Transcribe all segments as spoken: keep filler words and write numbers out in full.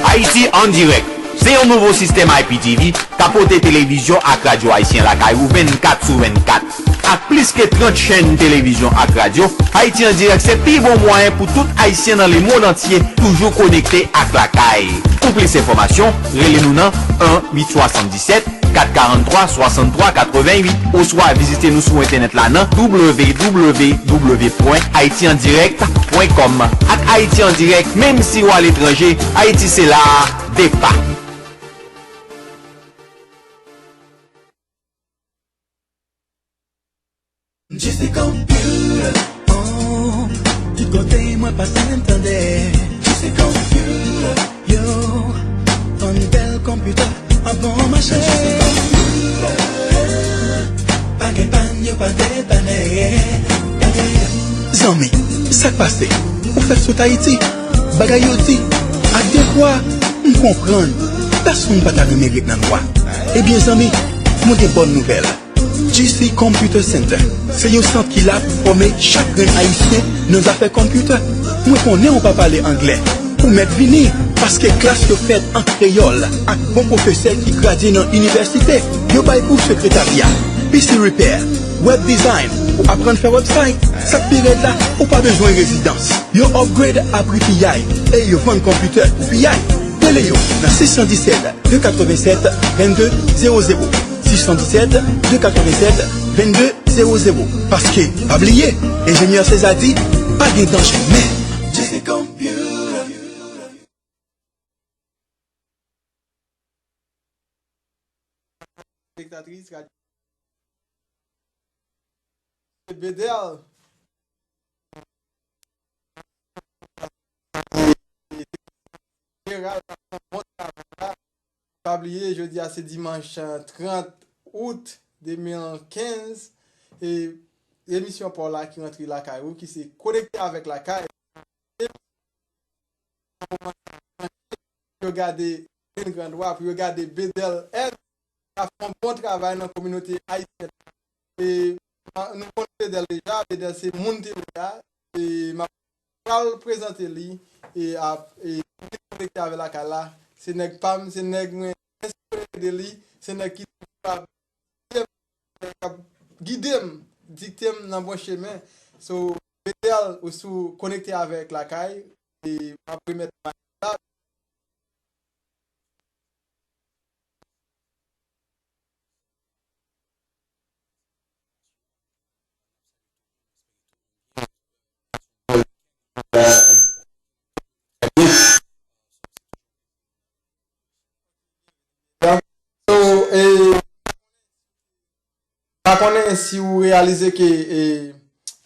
Ayiti an dirèk, se yon nouvo sistèm I P T V k ap pote televizyon ak radyo ayisyen lakay ou vennkat sou vennkat. Ak plis ke trant chèn televizyon ak radyo, Ayiti an dirèk se pi bon mwayen pou tout Ayisyen nan lemonn antye toujou konekte ak lakay. Pou plis enfòmasyon, rele nou nan en uit swasanndisèt kat karanntwa swasanntwa katrevennuit, oswa vizite nou sou entènèt la nan w w w pwen ayiti an dirèk pwen kòm. Ak Ayiti an dirèk, menm si w aletranje, Ayiti se la, depa. J C Computer, oh, tout kote mwen pase m tande. J C Computer, yo, yon bèl konpitè, an bon mache. J C Computer, pa gen pàn, yo pa depanne. Zanmi, sa k pase? Ou fèk sot Ayiti? Bagay yo di, ak de vwa, m konprann. Pèsonn pa ta renmen ret nan nwa. Ebyen, zanmi, mwen gen bòn nouvèl. G C Computer Center se yon sant ki la pou fòme chak grenn Ayisyen nan zafè konpyitè. Mwen konnen ou pa pale anglè. Ou mèt vini, paske klas yo fèt an kreyòl ak bon pwofesè ki gradye nan inivèsite. Yo bay kou sekretarya, P C repair, web design, pou aprann fè website. Sa k pi rèd la, ou pa bezwen rezidans. Yo upgrade abri piyay e yo vann konpyitè pou piyay. Rele yo nan sis san disèt, de katrevennsèt, vennde zewo zewo. Sis san disèt, de katrevennsèt, vennde zewo zewo. Paske, pa bliye, enjenyè Seza di, pa gen tan janmen. J C Computer. Telespektatris, radyo Bedèl. Jeneral, bon travay la. Pa bliye, jodi a se dimanch, eh, trant out de mil kenz. E emisyon pa w la ki rantre lakay ou, ki se Konekte avèk Lakay. Pou yo gade Grenn Gran Dwa, pou yo gade Bedèl N, k ap fè yon bon travay nan kominote ayisyèn. E, a, nou konn Bedèl deja, Bedèl se moun te ye a, e m ap pral prezante li, e ap, e, konekte avè lakay la. Se nèg pa m, se nèg mwen enspire de li, se nèg ki toujou ap, ap gide m, dikte m nan bon chemen. So, Bedèl, ou sou Konekte avèk Lakay, e m ap remèt mic la. So, e, pa konnen si ou reyalize ke, e,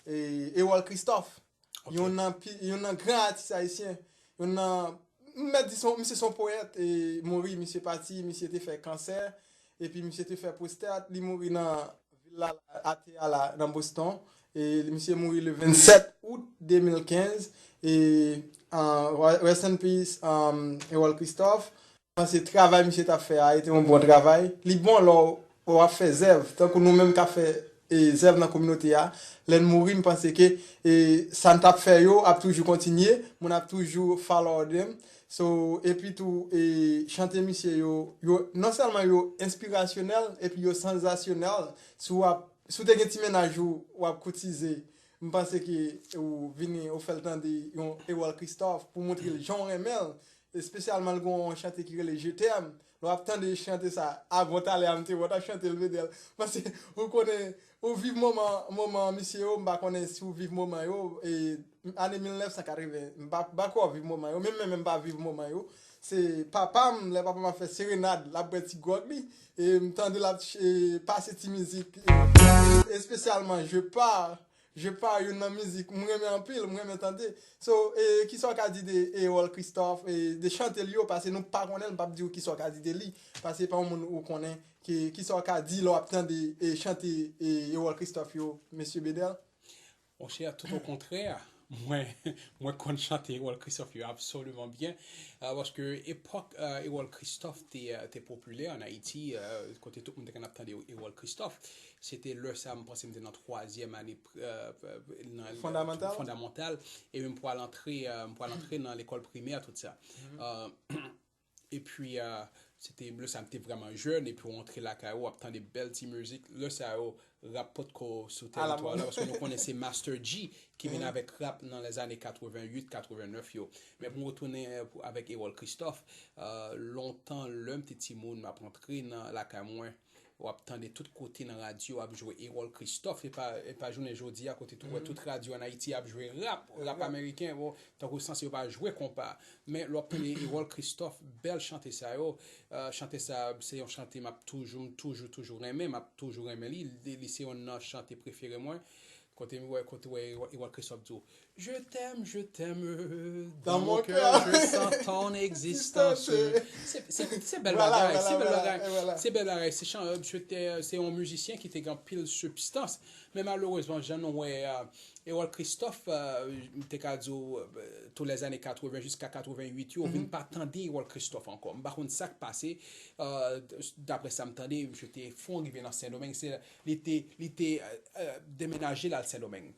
e, Erol Christophe, ok, youn nan pi, youn nan gran atis ayisyen, youn nan, m mèt di, se yon, misye se yon powèt, e, mouri, misye pati, misye te fè kansè, epi misye te fè pwostèt, li mouri nan vil la, atè a la, nan Boston, e misye mouri le vennsèt out de mil kenz, e, an, rest in peace, um, Erol Christophe. Panse travay misye t ap fè a, e te yon bon travay. Li bon lè w, w ap fè zèv, tankou nou menm k ap fè, e, zèv nan kominote a. Lè n mouri, m panse ke, e, sa n t ap fè yo ap toujou kontinye, moun ap toujou follow dem. So, epi tou, e, chante misye yo, yo, non sèlman yo enspirasyonèl, epi yo sanzasyonèl. Si w ap, si w te gen ti mennaj ou, w ap koutize, m panse ke ou vini, ou fè l tande yon Erol Christophe pou montre l jan w renmen l. Espesyalman, l gen yon chante ki rele Je t'aime. Lè w ap tande chante sa, a bon, talè a m te wè w t ap chante l, Bedèl. Paske ou konnen, ou viv moman, moman misye yo, m pa konnen si w viv moman yo, e, ane mil nèf san katreven, m pa, m pa kwè w viv moman yo, menm mwen menm m pa viv moman yo. Se papa m, lè papa m ap fè serenad, l ap bwè ti gwòg li, e m tande l ap, e, pase ti mizik, e, espesyalman Je pars, Je pars, youn nan mizik m renmen anpil, m renmen tande. So, e, kisa w ka di de Erol Christophe, e, de chante l yo, paske nou pa konnen l, m p ap di w kisa w ka di de li, paske se pa yon moun ou konnen, ki, kisa w ka di lè w ap tande, e, chante, e, Erol Christophe yo, mesye Bedèl? Monchè, tout o kontrè, Mwen, mwen konn chante Erol Christophe yo absoliman byen, euh, paske epòk euh, Erol Christophe te, euh, te popilè an Ayiti, euh, kote tout moun te konn ap tande Erol Christophe, se te lè sa m panse m te nan twazyèm ane euh, nan Fondamantal? Fondamantal, e m pral antre, euh, m pral antre nan lekòl primè, tout sa. Euh, epi euh, se te lè sa m te vrèman jèn, epi w antre lakay ou, w ap tande bèl ti mizik, lè sa yo, rap potko sou A la teritwa mòd. La, paske nou konnen se Master G ki vin avèk rap nan lèzane katreven uit, katreven nèf yo. Men pou m retounen euh, pou- avèk Erol Christophe, euh, lontan lè m te timoun, m ap antre nan lakay mwen, w ap tande tout kote nan radyo ap jwe Erol Christophe. E pa, e pa jounen jodi a kote tou, wè, tout radyo an Ayiti ap jwe rap, rap ameriken, bon, tankou sanse yo pa jwe konpa. Men lè w ap tande Erol Christophe, bèl chante sa yo, euh, chante sa, se yon chante m ap toujou, m toujou, toujou renmen, m ap toujou renmen li. Li, li se yon nan chante prefere mwen. Kote m wè, kote wè Erol Christophe di w, Je t'aime, je t'aime, euh, dans mon cœur, je sens ton existence. Se se- se bèl Voilà, bagay, voilà, se bèl voilà, bagay. et voilà. Se bèl bagay. Se chan- euh, se te- se yon mizisyen ki te gen anpil sibstans. Men malerezman, jan nou wè, euh, Erol Christophe, euh, m te ka di w, euh, tou lèzane katreven jiska katreven uit yo, vin pa tande Erol Christophe ankò. M pa konn sa k pase. Euh, daprè sa m tande, misye te fon rive nan Sendomeng. Se, li te, li te euh, euh, demenaje l al Sendomeng.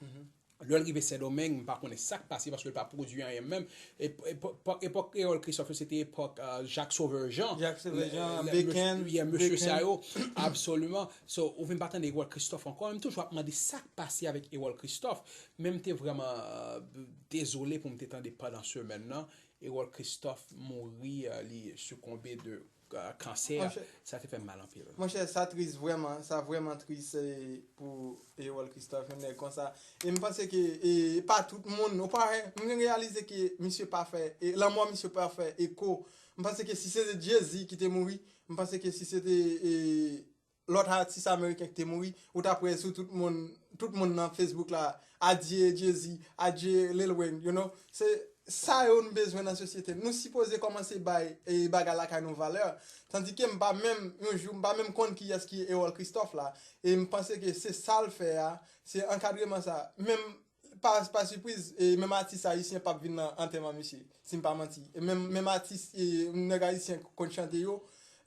Lè l rive Sendomeng, m pa konnen sa k pase paske l pa pwodui anyen menm. Ep- epo- Epòk Erol Christophe, se te epòk euh, Jacques Sauveur Jean. Jacques Sauveur Jean, Le- le- Beken, yeah, mesye Beken. Sa yo, absoliman. So, ou vin pa tande Erol Christophe ankò, men m toujou ap mande sa k pase avèk Erol Christophe. Men m te vrèman euh, dezole pou m te tande pandan semèn nan, Erol Christophe mouri, euh, li sikonbe de euh, kansè. Monchè. Sa te fè m mal anpil. Monchè, sa tris vrèman, sa vrèman tris eh, pou Erol Christophe, yon nèg konsa. E m panse ke e, pa tout moun, ou pa, m realize ke misye pa fè, e, lanmò misye pa fè eko. M panse ke si se te Jay-Z ki te mouri, m panse ke si se te e, lòt atis ameriken ki te mouri, ou t ap wè sou tout moun, tout moun nan Facebook la, adye Jay-Z, adye Lil Wayne, you know. Se sa yo nou bezwen nan sosyete. Nou sipoze kòmanse bay e, bagay lakay nou valè. Tandike m pa menm, yon jou, m pa menm konn kiyès ki Erol Christophe la. E m panse ke se sa l fè a, se ankadreman sa. Menm pa, pa sipriz, e menm atis ayisyen p ap vin nan antèman misye, si m pa manti. E menm, menm atis, e, nèg ayisyen k konn chante yo,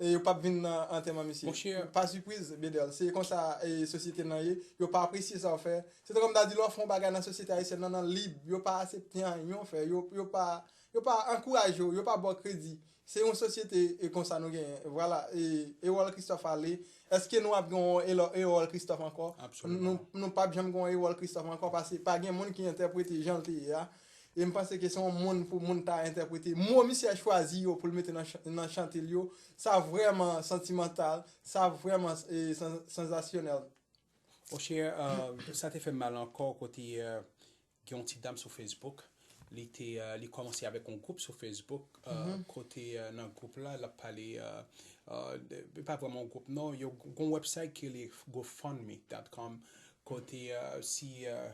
e yo p ap vin nan antèman misye. Monchè. Pa sipriz, Bedel. Se konsa e, sosyete nan ye. Yo pa apresye sa w fè. Se tankou m ta di lè w fè yon bagay nan sosyete ayisyèn nan, nan lib, yo pa aksepte anyen w fè. Yo, yo pa, yo pa ankouraje w, yo pa ba w kredi. Se yon sosyete e konsa nou genyen. Vwala, e Erol Christophe ale. Èske nou ap gen yon Elo- Erol Christophe ankò? Absoliman. Nou, nou p ap janm gen yon Erol Christophe ankò paske pa gen moun ki entèprete jan l te ye a. E m panse ke se yon moun pou moun ta entèprete. Mo misye chwazi yo pou l mete nan, ch- nan chante l yo, sa vrèman santimantal, sa vrèman e, sans- sanzasyonèl. Monchè, euh, sa te fè m mal ankò kote euh, gen yon ti dam sou Facebook. Li te, euh, li kòmanse avèk yon gwoup sou Facebook. Euh, Kote euh, nan gwoup la, l ap pale, euh, euh, de- pa vrèman yon gwoup, non. Yo gen yon website ki rele gofundme dot com. Kote euh, si euh,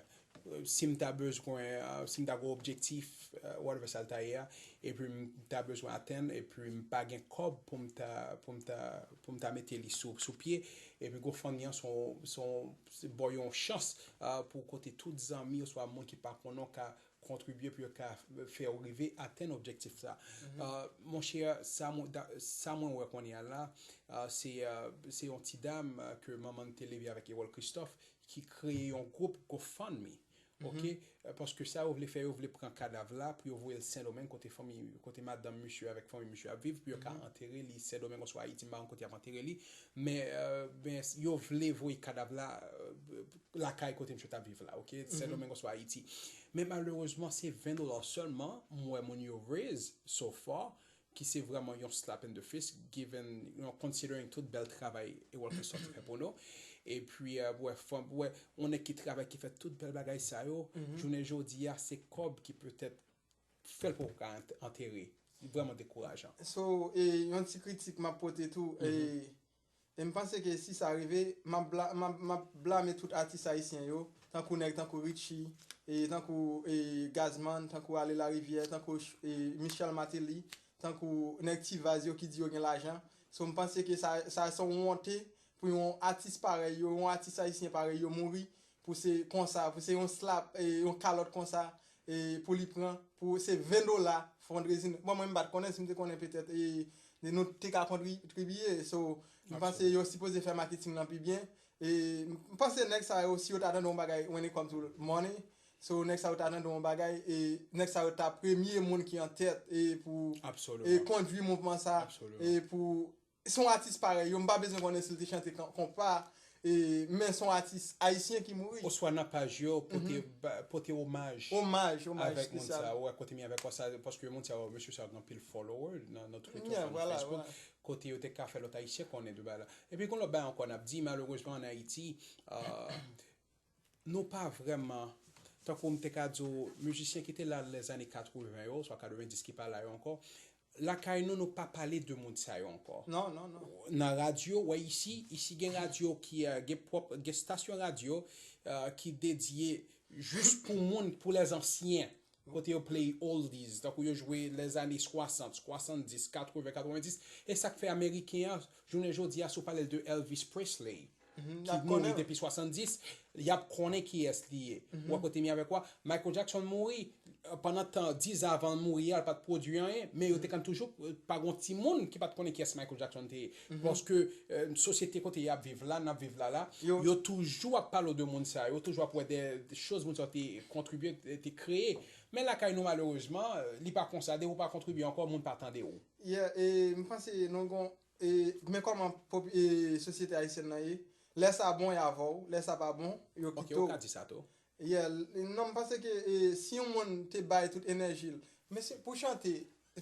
si m ta bezwen, euh, si m ta gen objektif, euh, whatever sa l ta ye a, epi m ta bezwen atenn, epi m pa gen kòb pou m ta, pou m ta, pou m ta mete li sou, sou pye, epi GoFundMe an se yon, se yon, se ba w yon chans euh, pou kote tout zanmi oswa moun ki pa konnen w ka kontribye pou yo ka fè w rive atenn objektif sa. Euh, monchè, sa mwen, da- sa mwen wè kounye a la, euh, se euh, se yon ti dam euh, ke manman l te leve avèk Erol Christophe ki kreye yon gwoup GoFundMe. Ok? Euh, paske sa yo vle fè, yo vle pran kadav la pou yo voye l Sendomeng kote fanmi, kote madanm misye avèk fanmi misye ap viv, pou yo ka antere li Sendomeng oswa Ayiti, m pa konn kote y ap antere li. Men, euh, men yo vle voye kadav la euh, lakay kote misye t ap viv la, ok? Sendomeng oswa Ayiti. Men malerezman, se ven dola sèlman m wè moun yo raise so far, ki se vrèman yon slap in the face, given, you know, considering tout bèl travay Erol Christophe fè pou nou. Epi, euh, wè, fanm, wè, yon nèg ki travay, ki fè tout bèl bagay sa yo, jounen jodi a, se kòb ki petèt fè l poko ka ant- antere. Vrèman dekourajan. So, e, yon ti kritik m ap pote tou. E, e m panse ke si sa rive, m ap bla- m ap- m ap blame tout atis ayisyen yo, tankou nèg tankou Richie, e, tankou e, Gazman, tankou Ale Larivière, tankou e, Michel Martelly, tankou nèg T-Vice yo ki di yo gen lajan. So, m panse ke sa, sa se yon wonte pou yon atis parèy yo, yon atis ayisyen parèy yo mouri, pou se konsa, pou se yon slap, e, yon kalòt konsa, e pou li pran, pou se ven dola fundraising. Bon, mwen m pa t konnen, si m te konnen petèt e, e nou te ka kontribiye. So, m panse yo sipoze fè maketing lan pi byen. E m panse nèg sa yo, si yo ta tande yon bagay when it come to money, so nèg sa yo ta tande yon bagay, e nèg sa yo ta premye moun ki an tèt e pou e kondwi mouvman sa, e pou se yon atis parèy yo, m pa bezwen konnen si l te chante konpa, e, men se yon atis ayisyen ki mouri. Oswa nan paj yo, pote, ba- pote omaj Omaj, omaj avèk moun espesyal. Sa, wè, kote mi avèk wè sa, paske moun sa, mesye sa gen anpil follower nan, nan Twitter, Yeah, nan vwala, Facebook, vwala. Kote yo te ka fè lòt ayisyen konnen de bagay la. Epi gon lòt bagay ankò n ap di, malerezman ann Ayiti, euh, nou pa vrèman, tankou m te ka di w, mizisyen ki te la lèzane katreven yo, swa katrevenndis ki pa la yo ankò, lakay nou, nou pa pale de moun sa yo ankò. Non, non, non. Nan radyo, wè isi, isi gen radyo ki, euh, gen pwòp, gen stasyon radyo, euh, ki dedye jis pou moun, pou lèzansyen. Kote yo play oldies, tankou yo jwe lèzane swasant, swasanndis, katreven, katrevenndis. E sa k fè ameriken an, jounen jodi a, si w pale l de Elvis Presley, ki mouri depi swasanndis, y ap konnen kiyès li ye. Ou wè kote mi avèk ou a? Michael Jackson mouri, euh, pandan tan, diz an avan l mouri a, l pa t pwodui anyen, men yo te konn toujou, euh, pa gon timoun ki pa t konnen kiyès Michael Jackson te ye. Paske, euh, sosyete kote y ap viv la, n ap viv la la, yo toujou ap pale w de moun sa yo, yo toujou ap wè de, de choz moun sa yo te kontribye, te, te kreye. Men lakay nou, malerezman, euh, li pa konsa, depi w pa kontribye ankò, moun pa tande w. Yeah, e m panse nou gon, e, men kòman pop- e, sosyete ayisyèn nan ye, lè sa bon, y avè w, lè sa pa bon, yo Ok, kite w w. Ka di sa tou. Yeah, l- non, m panse ke e, si yon moun te bay tout enèji l, men se pou chante,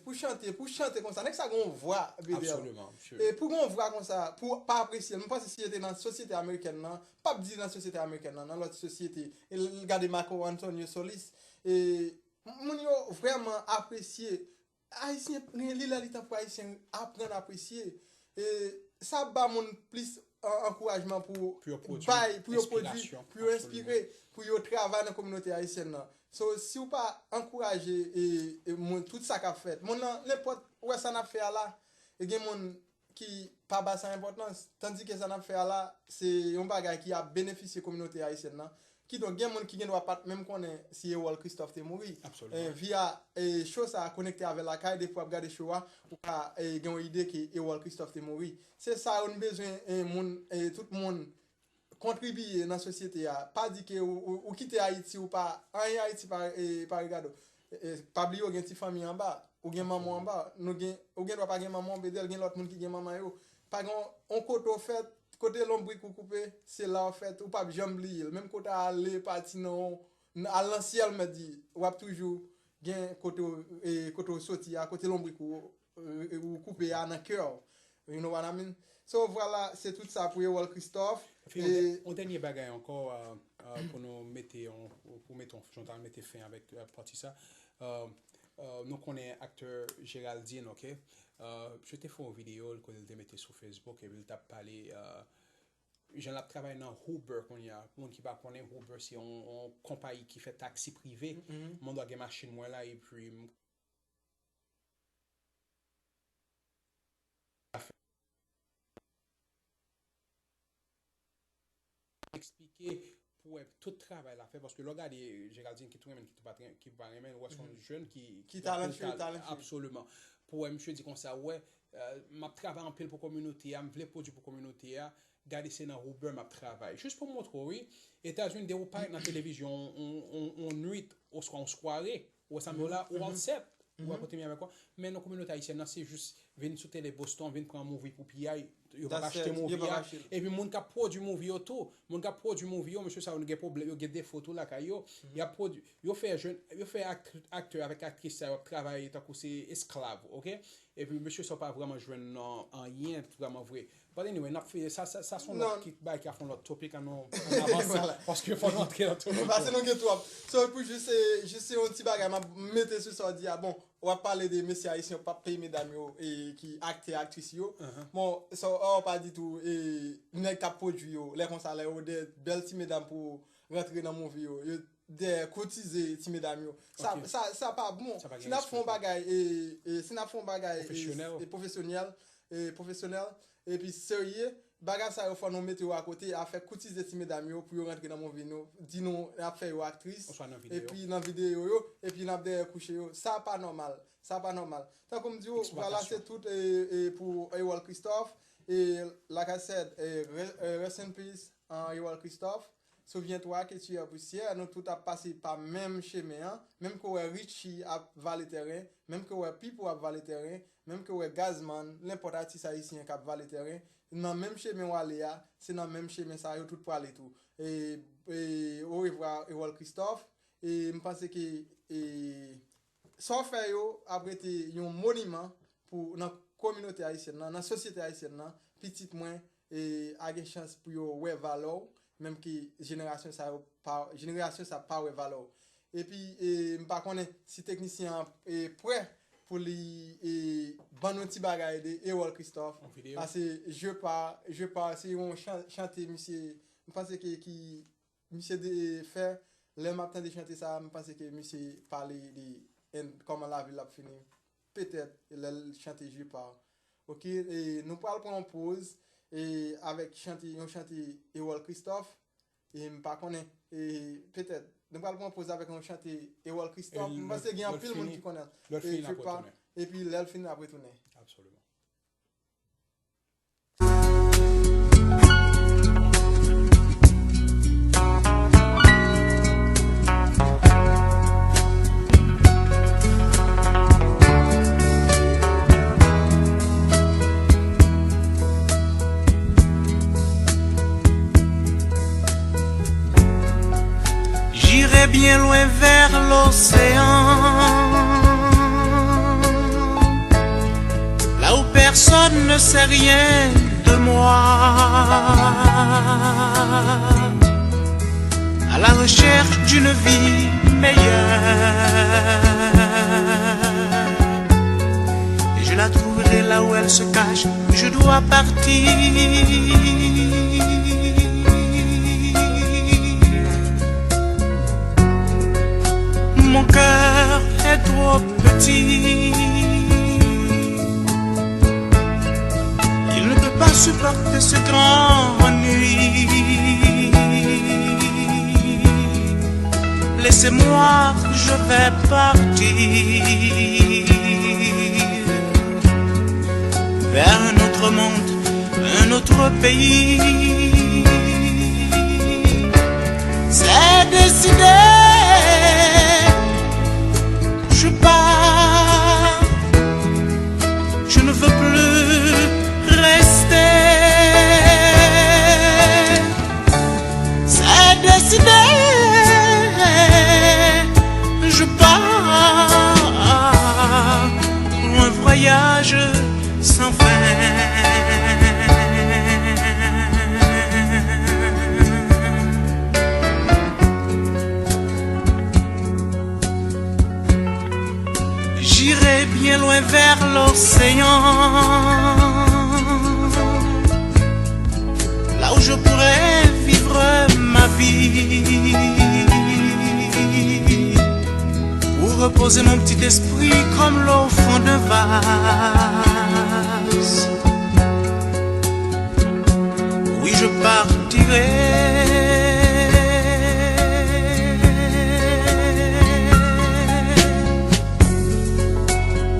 pou chante, pou chante konsa, nèg sa gen yon vwa, Bedel. Absolument, sure. E pou gen yon vwa konsa, pou pa apresye l, m panse si yo te nan sosyete amerikèn nan, p ap di nan sosyete amerikèn nan, nan lòt sosyete, e l- gade Marco Antonio Solis, e moun yo vrèman apresye Ayisyen, li lè li tan pou Ayisyen aprann apresye. E sa ap ba moun plis an- ankourajman pou Pou yo pwodui bay, pou yo pwodui, enspirasyon, pou yo absoliman. Enspire, pou yo travay nan kominote ayisyèn nan. So, si w pa ankouraje e, e moun, tout sa k ap fèt, moun nan, nenpòt, ou wè sa n ap fè a la, e gen moun ki pa ba sa enpòtans, tandike sa n ap fè a la, se yon bagay ki ap benefisye kominote ayisyèn nan. Kidonk, gen moun ki gen dwa pa t menm konnen si Erol Christophe te mouri. Absoliman. Eh, via eh, show sa a konekte avè lakay, depi w ap gade show a, ou ka eh, gen yon ide ke Erol Christophe te mouri. Se sa yo n bezwen, eh, moun, eh, tout moun kontribiye nan sosyete a. Pa di ke ou, ou, ou kite Ayiti, ou pa, anyen Ayiti pa, eh, pa regade w. Eh, eh, pa bliye w gen ti fanmi anba, ou gen manman w anba, nou gen, ou gen dwa pa gen manman w, Bedel, gen lòt moun ki gen manman yo. Pa gen yon, yon kote w fèt, kote lonbrik ou koupe, se la w fèt, ou p ap janm bliye l. Menm kote w ale, pati nan yon, al nan syèl, mèt di, w ap toujou gen kote w, eh, kote w soti a, kote lonbrik ou, eh, ou koupe a nan kè w. You know what I mean? So, vwala, se tout sa pou Erol Christophe. Epi, yon dè- yon dènye bagay ankò, euh, euh, pou nou mete yon, pou mete yon, jan ta mete fen avèk, euh, pati sa. Euh, euh, nou konnen aktè Géraldine, ok? Euh, misye te fè yon videyo kote l te mete sou Facebook, epi l t ap pale, euh, jan l ap travay nan Uber kounye a. Pou moun ki pa konnen, Uber se yon, yon konpayi ki fè taksi prive. Mwen dwa gen machin mwen la, epi m eksplike pou wè tout travay l ap fè, paske lè w gade Géraldine ki tou renmen, ki tou pa t renmen, ki pa renmen, ou wè se yon jèn ki Ki talentuye, talentuye. Absoliman. Pou wè misye di konsa, ou wè, euh, m ap travay anpil pou kominote a, m vle pwodui pou kominote a, gade se nan Uber m ap travay. Jis pou montre w, wi, Etazini, depi w parèt nan televizyon, on, on, on nwit, oswa on sware, ou wè sa m di w la, ou all set. Ou wè kote m ye avèk ou. Men nan kominote ayisyèn nan, se jis vin sou tele Boston, vin pran movie pou piyay, yo p ap achte movie a. Epi moun k ap pwodui movie yo tou, moun k ap pwodui movie yo, mesye sa yo gen pwoblèm, yo gen defo tou lakay yo. Y ap pwodui, yo fè jèn, yo fè aktè avèk aktris sa yo ap travay tankou se esklav, ok? Epi mesye sa yo pa vrèman jwenn nan anyen vrèman vre. But anyway, n ap fini. Sa, sa, sa se yon lòt ki bay ki ap fè yon lòt topic, an nou, an nou avanse, paske fò nou antre nan topic. Paske nou gen twòp. So, pou jis, eh, jis se yon ti bagay m ap mete sou sa w di a. Bon, w ap pale de mesye ayisyen yo p ap peye medam yo, eh, ki aktè, aktris yo. Bon, sa, w pa di tou, eh, nèg k ap pwodui yo, lè konsa, lè yo de bèl ti medam pou rantre nan movie yo, yo de koutize ti medam yo. Sa, sa, sa pa bon. Si n ap fè yon bagay, eh, eh, si n ap fè yon bagay, eh, pwofesyonèl, e, pwofesyonèl, epi serye. Bagay sa yo fò nou mete yo akote, afè koutize ti medam yo pou yo rantre nan movie nou, di nou n ap fè yo aktris, oswa nan videyo, epi nan videyo yo, epi n ap dèyè kouche yo. Sa pa nòmal. Sa pa nòmal. Tankou m di w, vwala, se tout, e, e, pou Erol Christophe. E, like I said, e, re- e, rest in peace, an, Erol Christophe. Souviens-toi que tu es poussière, nou tout ap pase pa menm chemen an. Menm ke w wè Richie ap vale tèren, menm ke w wè Pipo ap vale tèren, menm ke w wè Gazman, nenpòt atis ayisyen k ap vale tèren, nan menm chemen w ale a, se nan menm chemen sa yo tout prale tou. E, e, orevwa, Erol Christophe. E m panse ke, e, sa w fè yo ap rete yon moniman pou, nan kominote ayisyèn nan, nan sosyete ayisyèn nan, pitit mwen, e, a gen chans pou yo wè valè w, menm ke jenerasyon sa yo pa, jenerasyon sa pa wè valè w. Epi, e, m pa konnen si teknisyen an, e, prè pou li, e, ban nou ti bagay de Erol Christophe. Yon videyo. Paske Je pars, Je pars, se yon chan- chante misye, m panse ke ki misye de fè, lè m ap tande chante sa, m panse ke misye pale de en- kòman lavi l ap fini. Petèt, lè l chante Je pars. Oke, e nou pral pran yon poz, e avèk chante, yon chante Erol Christophe, e m pa konnen, e petèt, nou pral pran yon poz avèk yon chante Erol Christophe. M panse gen anpil moun ki konnen l. E Je pars, epi lè l fini, n ap retounen. Absoliman. J'irai bien loin vers l'océan, là où personne ne sait rien de moi, à la recherche d'une vie meilleure. Et je la trouverai là où elle se cache, je dois partir. Mon cœur est trop petit. Il ne peut pas supporter ce grand ennui. Laissez-moi, je vais partir vers un autre monde, un autre pays. C'est décidé, je pars, je ne veux plus rester. C'est décidé, je pars pour un voyage sans fin. J'irai bien loin vers l'océan, là où je pourrai vivre ma vie, pour reposer mon petit esprit comme l'eau au fond d'un vase. Oui, je partirai.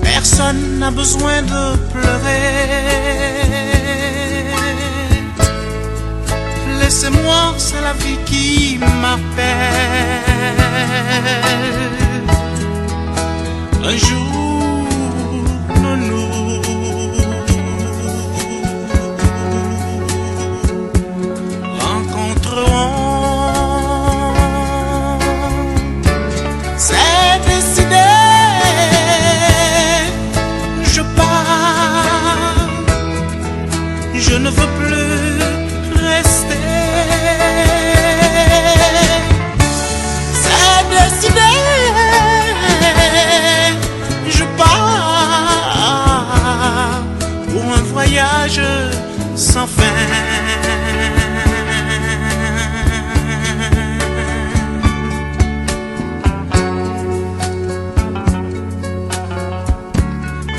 Personne n'a besoin de pleurer. Laissez-moi, c'est la vie qui m'appelle. Un jour, nous nous rencontrerons. C'est décidé, je pars, je ne veux plus rester. C'est décidé, je pars pour un voyage sans fin.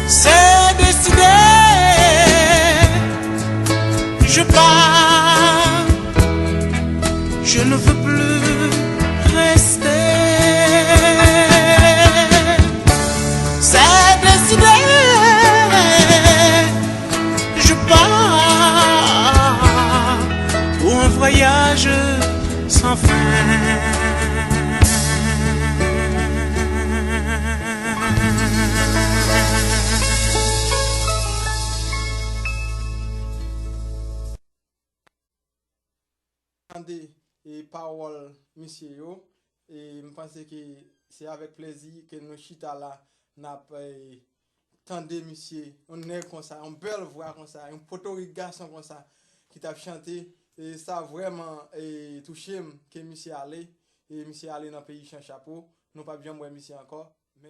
C'est décidé, Je pars, je ne veux plus rester. C'est décidé, je pars pour un voyage sans fin. Tande e pawòl misye yo, e m panse ke se avèk plezi ke nou chita la, n ap e, tande misye, yon nèg konsa, yon bèl vwa konsa, yon potorik gason konsa ki t ap chante, e sa vrèman e, touche m ke misye ale, e misye ale nan peyi chan chapo, nou p ap janm wè misye ankò. Men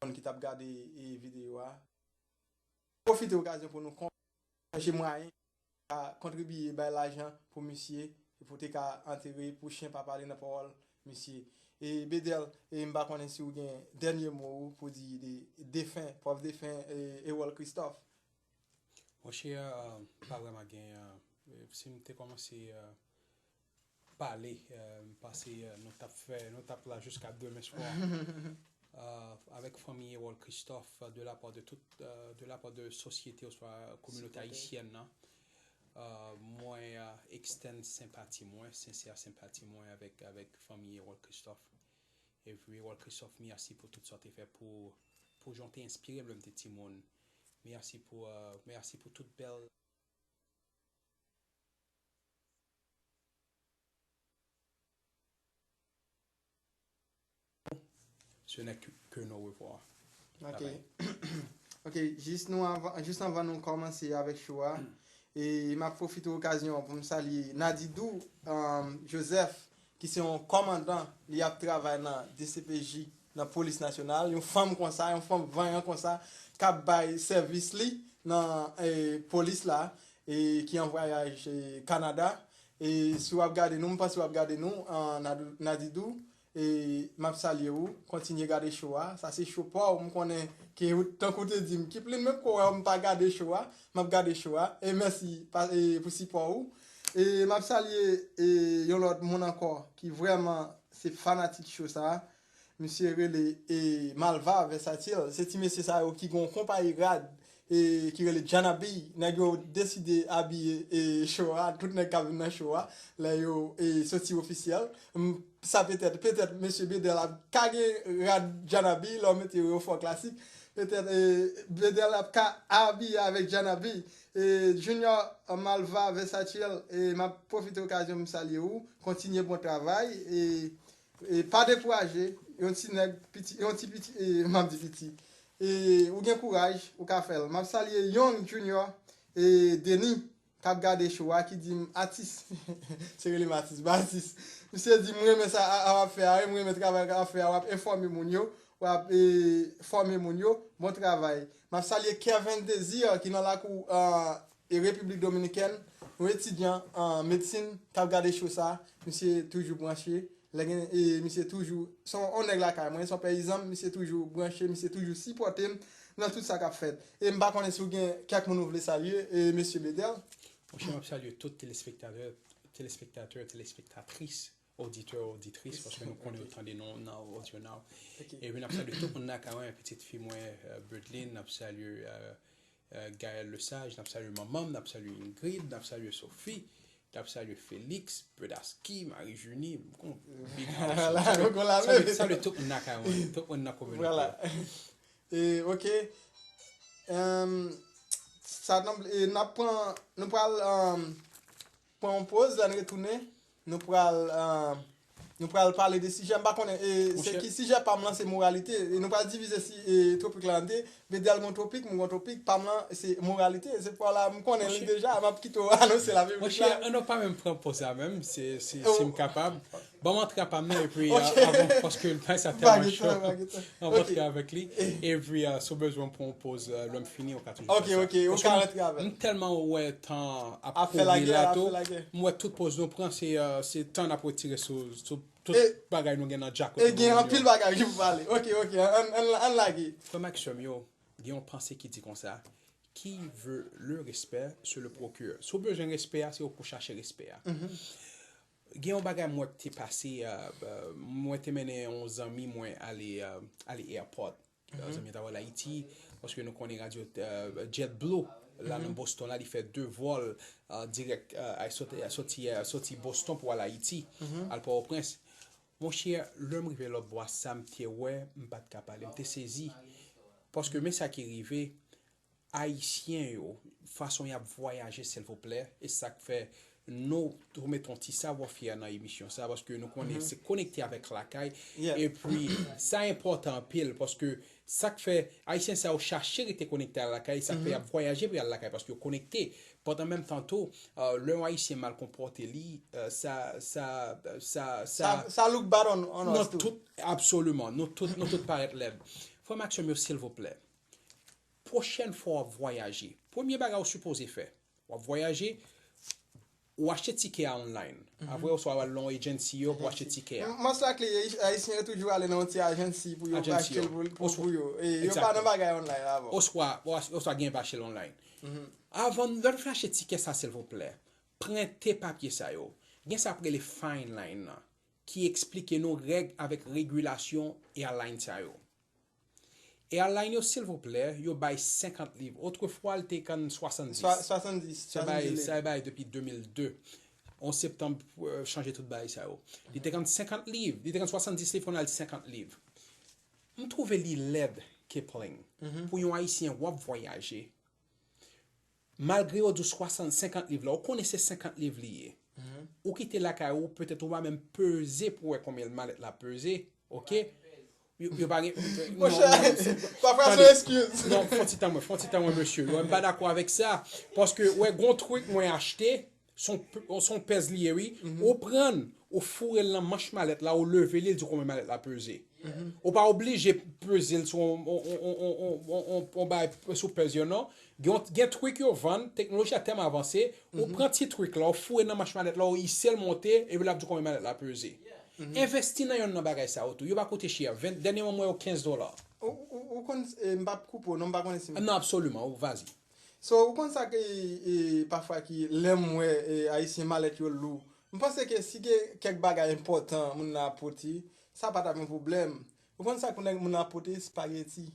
moun ki t ap gade e, videyo a, pwofite okazyon pou nou chèche mwayen ka kontribiye bay lajan pou misye, pou te ka antere pwochen papa li nan pawòl misye. E Bedel, e m pa konnen si w gen dènye mo ou pou di de defen, pwòf defen e, Erol Christophe. Monchè, pa vrèman gen, si m te kòmanse pale, m panse nou t ap fè, nou t ap la jiska demen swa. Avèk fanmi Erol Christophe, de la part de tout, de la part de sosyete oswa kominote ayisyèn nan, mwen extend senpati mwen, sensè senpati mwen avèk, avèk fanmi Erol Christophe. Epi Erol Christophe, mèsi pou tout sa w te fè pou, pou jan w te enspire m lè m te timoun. Mèsi pou, mèsi pou tout bèl Ce n'est que, que nos revoir. Ok. Ok, jis nou anvan, jis anvan nou kòmanse avèk show a, e m ap pwofite okazyon an pou m salye Nadidou um, Joseph, ki se yon kòmandan, li ap travay nan D C P J, nan polis nasyonal, yon fanm konsa, yon fanm vanyan konsa, k ap bay sèvis li nan e, polis la, e ki an vwayaj e, Kanada. E si w ap gade nou, m panse w ap gade nou, an, Nadidou, e m ap salye ou, kontinye gade show a. Sa se show pa w, m konnen ke ou, tankou w te di m, Kiplin, menm kou wè m pa gade show a, m ap gade show a. E mèsi pa, e, pou sipò ou. E m ap salye e, yon lòt moun ankò ki vrèman se fanatik show sa a. Misye rele e, Malva Versatile. Se ti mesye sa yo ki gen yon konpayi rad e, ki rele Janabi. Nèg yo deside abiye e, show a, tout nèg k ap vin nan show a, lè yo e, soti ofisyèl. M, sa petèt, petèt mesye Bedel ap ka gen rad Janabi, lè w mete yo, yo fò klasik. Petèt e, Bedel ap ka abiye avèk Janabi. E, Junior Malva Versatile, e, m ap pwofite okazyon m salye ou. Kontinye bon travay. E, e pa dekouraje, yon ti nèg piti, yon ti piti, e, m ap di piti. E, ou gen kouraj, ou ka fè l. M ap salye Young Junior e Denis k ap gade show a, ki di m atis. Se rele m atis, ba atis. Misye di m renmen sa a, a w ap fè a, wi, m renmen travay w ap fè a, w ap enfòme moun yo, w ap e, fòme moun yo, bon travay. M ap salye Kevin Désir ki nan lakou e, Repiblik Dominikèn, yon etidyan an medsin k ap gade show sa, misye toujou branche, lè gen, e, misye toujou, se yon, yon nèg lakay mwen, se yon peyizan m, misye toujou branche, misye toujou sipòte m nan tout sa k ap fèt. E m pa konnen si w gen kèk moun ou vle salye, e, mesye Bedel. Monchè, m ap salye tout telespektatè, telespektatè, telespektatris, oditè, oditris, paske nou konnen yo tande nou nan Audio Now. Epi n ap salye tout moun nan kay mwen, pitit fi mwen, Birdline, n ap salye Gaël Lesage, n ap salye manman m, n ap salye Ingrid, n ap salye Sophie, n ap salye Félix, Bredaski, Marie Junie, m kon big house. Salye tout moun nan kay mwen, tout moun nan kominote. E, ok. Em, sa n ap, e, n ap pran, nou pral, em, pran yon poz, lè n retounen, nou pral, em, nou pral pale de sijè, m pa konnen, e, se ki sijè pa m lan, se moralite, e nou pral divize si, e, topik la an de, Bedel gon topik, mwen gon topik, pa m lan, se moralite, se pa la, m konnen li deja, m ap kite w anonse l a piblik la. Monchè, an nou pa menm pran poz la menm, se, se, si m kapab. Ban m antre a pa m nan, epi avan, paske bagay sa tèlman cho. An antre avèk li. Epi si w bezwen pran yon poz lè m fini, ou ka toujou fè sa. Ok, ok, ou ka antre avè l. M tèlman wè tan ap kouri la tou. M wè tout poz nou pran, se, se tan n ap retire sou, sou tout bagay nou gen nan djak. E gen anpil bagay ki pou pale. Ok, ok, ann, ann, ann lage. Frè m ak sè m yo, Gen yon panse ki di konsa, qui veut le respect se le procure. Si w bezwen respè a, se ou pou chache respè a. Gen yon bagay mwen te pase, euh, mwen te mennen yon zanmi mwen ale, euh, ale airport. Euh, zanmi an t ap al Ayiti, paske nou konnen radyo, euh, JetBlue la nan Boston la, li fè de vòl, euh, dirèk, euh, ay soti, ay soti, euh, soti Boston pou al Ayiti, al Pòtoprens. Monchè, lè m rive lòt bò a, sa m te wè, m pa t ka pale, m te sezi. Paske men sa ki rive, Ayisyen yo, fason y ap vwayaje, silvouplè, e sa k fè nou tou mete yon ti savwafyè nan emisyon sa, paske nou konnen se konekte avèk lakay, epi sa enpòtan anpil, paske sa k fè Ayisyen sa yo chache rete konekte a lakay, sa k fè y ap vwayaje pou y al lakay, paske yo konekte. Pandan menm tan tou, euh, lè yon Ayisyen mal konpòte li, euh, sa, sa, sa, sa, Sa, sa look bad on, on nan us too. Tout, absoliman, nou tout, nou tout parèt lèd. Frè m ak sè m yo, silvouplè, pwochèn fwa w ap vwayaje, premye bagay ou sipoze fè, w ap vwayaje, ou achte tikè a online. Apre, oswa w al nan agency yo pou achte tikè a. M ap rapele, Ayisyen yo toujou ale nan yon ti agency pou yo Agency achte l yo. pou, pou, pou yo. E yo pa nan bagay online avan. Oswa, oswa gen pa achte l online. Avan, lè w fin achte tikè sa, silvouplè, prente papye sa yo. Gen sa ap rele Fine Line nan, ki eksplike nou règ avèk regilasyon airline sa yo. Airline yo, silvouplè, yo bay senkant liv. Otrefwa, l te konn swasanndis. Swa- swasanndis, Sa bay, swasanndis sa bay depi de mil de. Onz septanm, euh, chanje tout bagay sa yo. Li te konn senkant liv, li te konn swasanndis liv, kounye a l senkant liv. M twouve li lèd, Kipling, pou yon Ayisyen w ap vwayaje. Malgre yo di w swasant, senkant liv la, ou konnen se senkant liv li ye. Ou kite lakay ou, petèt ou pa menm peze pou wè konbyen malèt la peze, oke? Yo, yo pa gen. Monchè, pafwa se yon eskiz. Non, fon ti tan mwen, fon ti tan mwen, mesye. Yo, m pa dakò avèk sa. Paske, wè, gon trik mwen achte, son, son pèz li ye, wi. Ou pran l, ou foure l nan manch malèt la, ou leve li, l di konbyen malèt la peze. Ou pa oblije peze l sou on, on, on, on, on, on, on bagay sou pèz yo, non. Gen, gen trik yo vann, teknoloji a tèlman avanse, ou pran ti trik la, ou foure nan manch malèt la, ou ise l monte, epi l ap di konbyen malèt la peze. Envesti nan yonn nan bagay sa yo tou. Yo pa koute chè. Ven, dènyèman, m wè yo kenz dola. Ou, ou, ou konn, e, m p ap koupe w, non, m pa konnen si m Non, absoliman, ou, vas-y. So, ou konn sa ke, e, pafwa ki, lè m wè, e, Ayisyen malèt yo lou, m panse ke si gen kèk bagay enpòtan moun nan ap pote, sa pa t ap yon pwoblèm. Ou konn sa ke nèg moun nan ap pote? Spaghetti.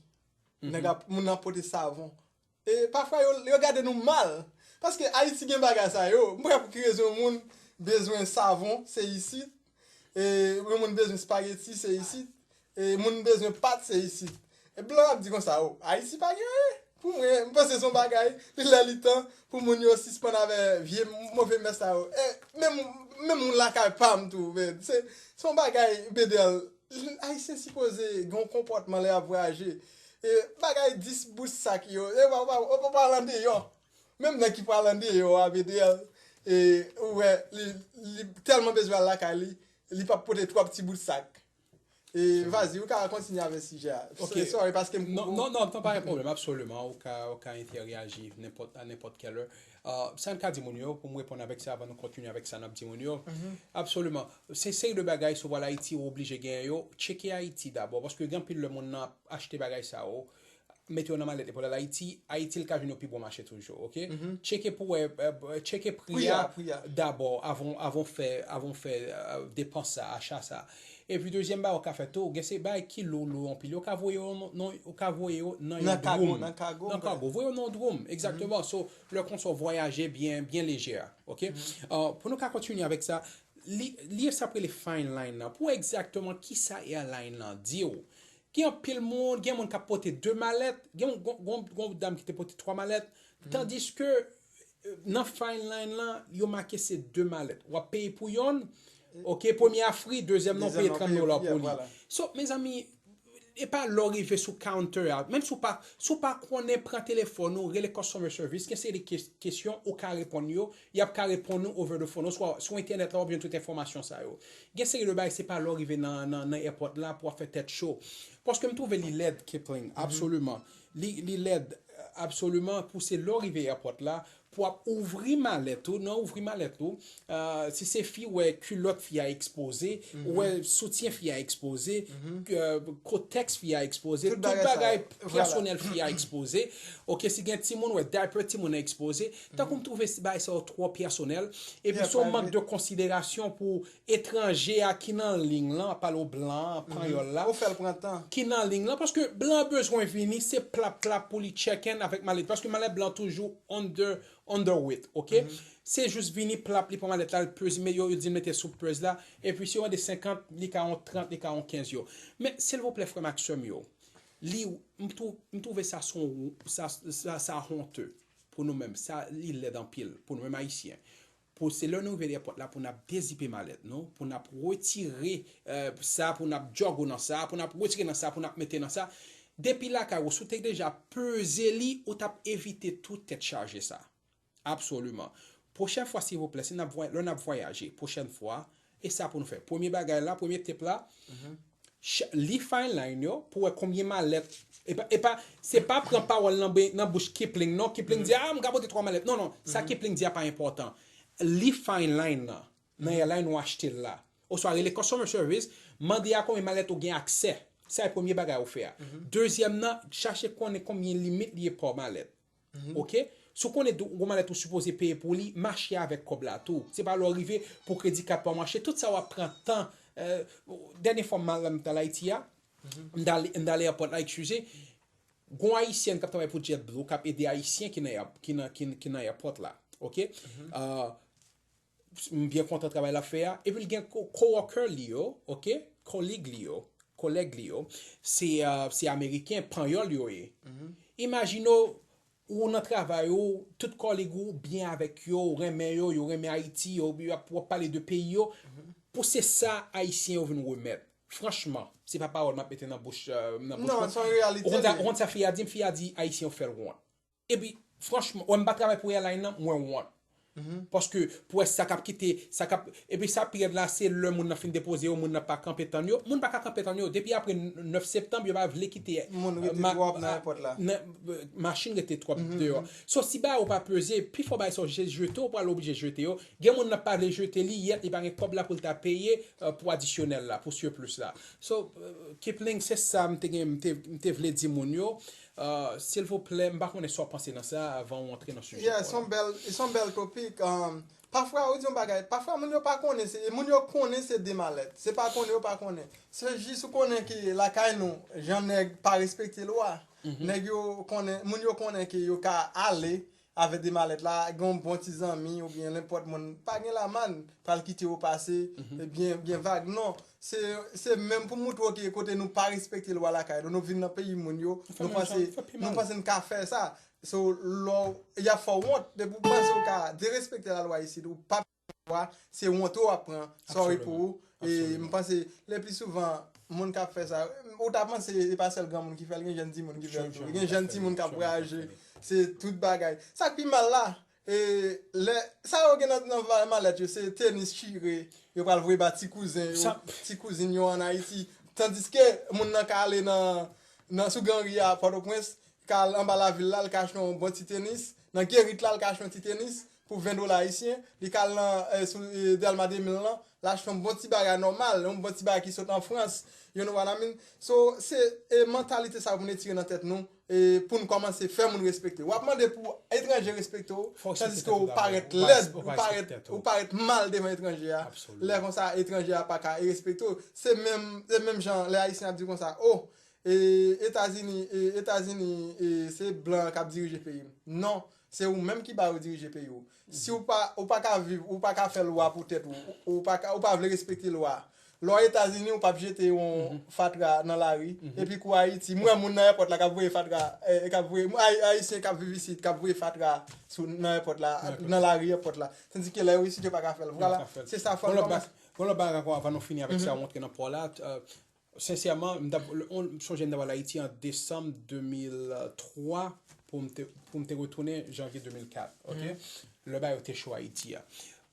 Nèg ap, moun nan ap pote savon. E pafwa, yo, yo gade nou mal. Paske Ayiti gen bagay sa yo. M pa wè pou ki rezon yon moun bezwen savon, se isit. E yon moun bezwen spaghetti, se isit. E moun bezwen pat, se isit. Epi lè w ap di konsa, o, Ayiti pa gen anyen. Pou mwen, m panse se yon bagay, li lè li tan pou moun yo sispann avè vye move mès sa yo. E menm, menm moun lakay pa m tou, men, se, se yon bagay, Bedèl, Ayisyen sipoze gen yon konpòtman lè y ap vwayaje. E bagay dis bout sak yo, e w pa, w pa, w pa pral andeyò. Menm nèg ki pral andeyò a, Bedèl, e ou wè, li, li tèlman bezwen al lakay li, li p ap pote twòp ti bout sak. E, vas-y, ou ka kontinye avèk sijè a. Ok. Sorry, paske m Non, non, non, non, pa gen pwoblèm, absoliman. Ou ka, ou ka entèreyaji nenpòt, a nenpòt kèl è. Euh, sa n ka di moun yo, pou m reponn avèk sa, avan nou kontinye avèk sa n ap di moun yo. Absoliman. Se seri de bagay, si w pral Ayiti, ou oblije genyen yo. Tcheke Ayiti dabò, paske gen anpil lè moun nan ap achte bagay sa yo, mete yo nan malèt epi l al Ayiti, Ayiti l ka jwenn yon pi bon mache toujou, oke? Tcheke pou wè, euh, tcheke pri Pri a, a pri a. Dabò, avan, avan w fè, avan w fè, euh, depans sa, acha sa. Epi dezyèm bagay ou ka fè tou, gen se bagay ki lou, lou anpil, yo ka voye yo nan, nan, yo ka voye yo nan yon Nan kago, dwoum. Nan kago, Nan kago, voye yo nan yon dwoum, egzakteman. So, lè konsa w vwayaje byen, byen lejè, oke? Euh, pou nou ka kontinye avèk sa, li, li sa prele fine line nan, pou wè egzakteman kisa airline nan di w. Gen anpil moun, gen moun k ap pote de malèt, gen yon, gon, gon, gon dam ki te pote twa malèt, tandiske, euh, nan fine line lan, yo make se de malèt. W ap peye pou yonn, oke, premye a fri, dezyèm nan, w peye trant dola pou li. So, mezanmi, e pa lè w rive sou counter a, menm si w pa, si w pa konnen, pran telefòn ou, rele customer service, gen seri de kes-, kesyon ou ka reponn yo, y ap ka reponn ou over the phone, oswa sou entènèt la, w ap jwenn tout enfòmasyon sa yo. Gen seri de bagay, se pa lè w rive nan, nan, nan airport la pou w ap fè tèt cho. Paske m twouve li lèd, Kipling, absoliman. Li, li lèd, euh, absoliman, pou se lè w rive airport la, pou ap ouvri malèt ou, nan ouvri malèt ou, euh, si se fi, ou wè kilòt fi a ekspoze, ou wè soutyen fi a ekspoze, euh, kotèks fi a ekspoze, tout bagay pèsonèl fi a ekspoze. Ok, si gen timoun, ou wè diaper timoun a ekspoze. Tankou m twouve bagay sa yo twò pèsonèl, epi se yon mank de konsiderasyon pou etranje a ki nan liy lan, ap pale w blan an, panyòl la, Ou fè l pran tan. ki nan liy lan, paske blan an bezwen vini, se plap plap pou li check in avèk malèt, paske malèt blan toujou under, underweight, ok? Se jis vini plap, li pran malèt la, li peze, men yo, yo di l mete sou pèz la, epi si yo mande senkant, li ka yon trant, li ka yon kenz yo. Men, silvouplè, frè m ak sè m yo, li, m twou-, m twouve sa se yon, sa, sa, sa honte pou nou menm, sa, li lèd anpil pou nou menm Ayisyen. Pou se lè nou rive ayewopò la pou n ap dezipe malèt nou, pou n ap retire, euh, sa, pou n ap djòg ou nan sa, pou n ap retire nan sa, pou n ap mete nan sa. Depi lakay ou, si w te deja peze li, ou t ap evite tou tèt chaje sa. Absoliman. Pwochèn fwa, silvouplè, si n ap vway-, lè n ap vwayaje, pwochèn fwa, e sa pou nou fè. Premye bagay la, premye tip la, ch-, li fine line yo pou wè konbyen malèt. E pa, e pa, se pa pran pawòl nan, be- nan bouch Kipling, non. Kipling di, ah, m ka pote twa malèt. Non, non, sa Kipling di a pa enpòtan. Li fine line nan, nan airline ou achte l la. Oswa rele customer service, mande a konbyen malèt ou gen aksè. Sa e premye bagay ou fè a. Dezyèm nan, chache konnen konbyen limit li ye pa malèt. Ok? Si w konnen gon malèt ou sipoze peye pou li, mache avèk kòb la tou. Se pa lè w rive pou kredi kat pa w mache. Tout sa w ap pran tan. Euh, dènye fwa m al, m t al Ayiti a, m t al, m t al airport la, excuse. Gon Ayisyèn k ap travay pou JetBlue, k ap ede Ayisyen ki nan, ki nan, ki, ki nan airport la. Ok? Euh, m byen kontan travay l ap fè a. Epi l gen co- coworker li yo, ok? Kolig li yo, kolèg li yo, se, euh, se Ameriken, Panyòl yo ye. Imajine w, ou nan travay ou, tout kòlig ou byen avèk yo, ou renmen yo, yo renmen Ayiti, yo, yo ap, w ap pale de peyi yo. Pou se sa Ayisyen yo vin remèt. Franchman, se pa pawòl m ap mete nan bouch, euh, nan bouch Non, mwen. Se yon reyalite. Ou konn sa, ou konn sa fi a di m? Fi a di Ayisyen yo fè l wont. Epi, franchman, wè m pa travay pou airline nan, mwen wont. Paske pou wè sa k ap kite, sa k ap, epi sa pi rèd la, se lè moun nan fin depoze yo, moun nan pa kanpe tann yo. Moun pa ka kanpe tann yo. Depi apre nèf septanm, yo pa vle kite, Moun rete euh, ma- twòp nan a- airport la. nan, euh, machin rete twòp deyò. So, si bagay ou pa peze, pifò bagay sa w jete, ou pral oblije jete yo. Gen moun nan pa vle jete li, yèt li pa gen kòb la pou l ta peye, euh, pou adisyonèl la, pou surplus la. So, euh, Kipling, se sa m te gen, m te, m te vle di moun yo. Euh, silvouplè, m pa konnen sa w panse nan sa avan w antre nan sijè Yeah, pa w se yon la. Bèl, se yon bèl topik. Um, pafwa, ou di yon bagay, pafwa moun yo pa konnen, se, moun yo konnen se de malèt. Se pa konnen yo pa konnen. Se jis ou konnen ke lakay nou, jan nèg pa respekte lwa. Nèg yo konnen, moun yo konnen ke yo ka ale avèk de malèt la, gen yon bon ti zanmi oubyen nenpòt moun, pa gen lamann, pral kite yo pase, byen, byen vag. Non, se, se menm pou moutre w ke kote nou pa respekte lwa lakay nou, nou vin nan peyi moun yo, Fè nou menm panse, jan, fè pi nou mal. Panse n ka fè sa. So, lè w, y ap fè w wont, depi w panse w ka derespekte lalwa isit, ou pa lwa, se wont ou ap pran, sorry pou ou. E m panse, le pli souvan, moun k ap fè sa, ou ta panse e pa sèl granmoun ki fè l, gen jèn timoun ki fè l tou. Gen jèn timoun k ap vwayaje, se tout bagay. Sa k pi mal la, e lè, sa yo gen nan, nan va- malèt yo, se tenis chire, yo pral voye ba ti kouzen yo, ti kouzin yo ann Ayiti. Tandiske moun nan ka ale nan, nan sou Gran Ri a Pòtoprens, ka al anba lavil la, l ka achte yon bon ti tenis. Nan Gerit la, l ka achte yon ti tenis pou ven dola ayisyen. Li ka al nan, eh, sou, eh, Dèlma de mil lan, l achte yon bon ti bagay nòmal, yon bon ti bagay ki sot an Frans. You know what I mean? So, se, eh, mantalite sa pou n retire nan tèt nou, eh, pou n kòmanse fè moun respekte. W ap mande pou etranje respekte w, tandiske w parèt lèd, ou parèt, ou parèt mal devan etranje a. Lè konsa, etranje a pa ka respekte w. Se menm, se menm jan lè Ayisyen ap di konsa, oh, E Etazini, e Etazini, e se blan k ap dirije peyi m. Non, se ou menm ki ba yo dirije peyi w. Si w pa, ou pa ka viv, ou pa ka fè lwa pou tèt ou, ou pa ka, ou pa vle respekte lwa. Lè w Etazini, ou p ap jete yon fatra nan lari. Epi kou Ayiti, m wè moun nan èpòt la k ap voye fatra, eh, k ap voye, Ay- Ayisyen k ap viv isit, k ap voye fatra sou, nan èpòt la, nan lari èpòt la. Tandike lè yo isit, yo pa ka fè l. Vwala, se sa fò n kòmanse. Gon lòt bagay ankò avan nou fini avèk sa, ou antre nan pò la. Sensèman, m t ap, on, m sonje m t ap al Ayiti an desanm de mil twa pou m te, pou m te retounen janvye de mil kat, ok? Lè bagay yo te cho Ayiti a.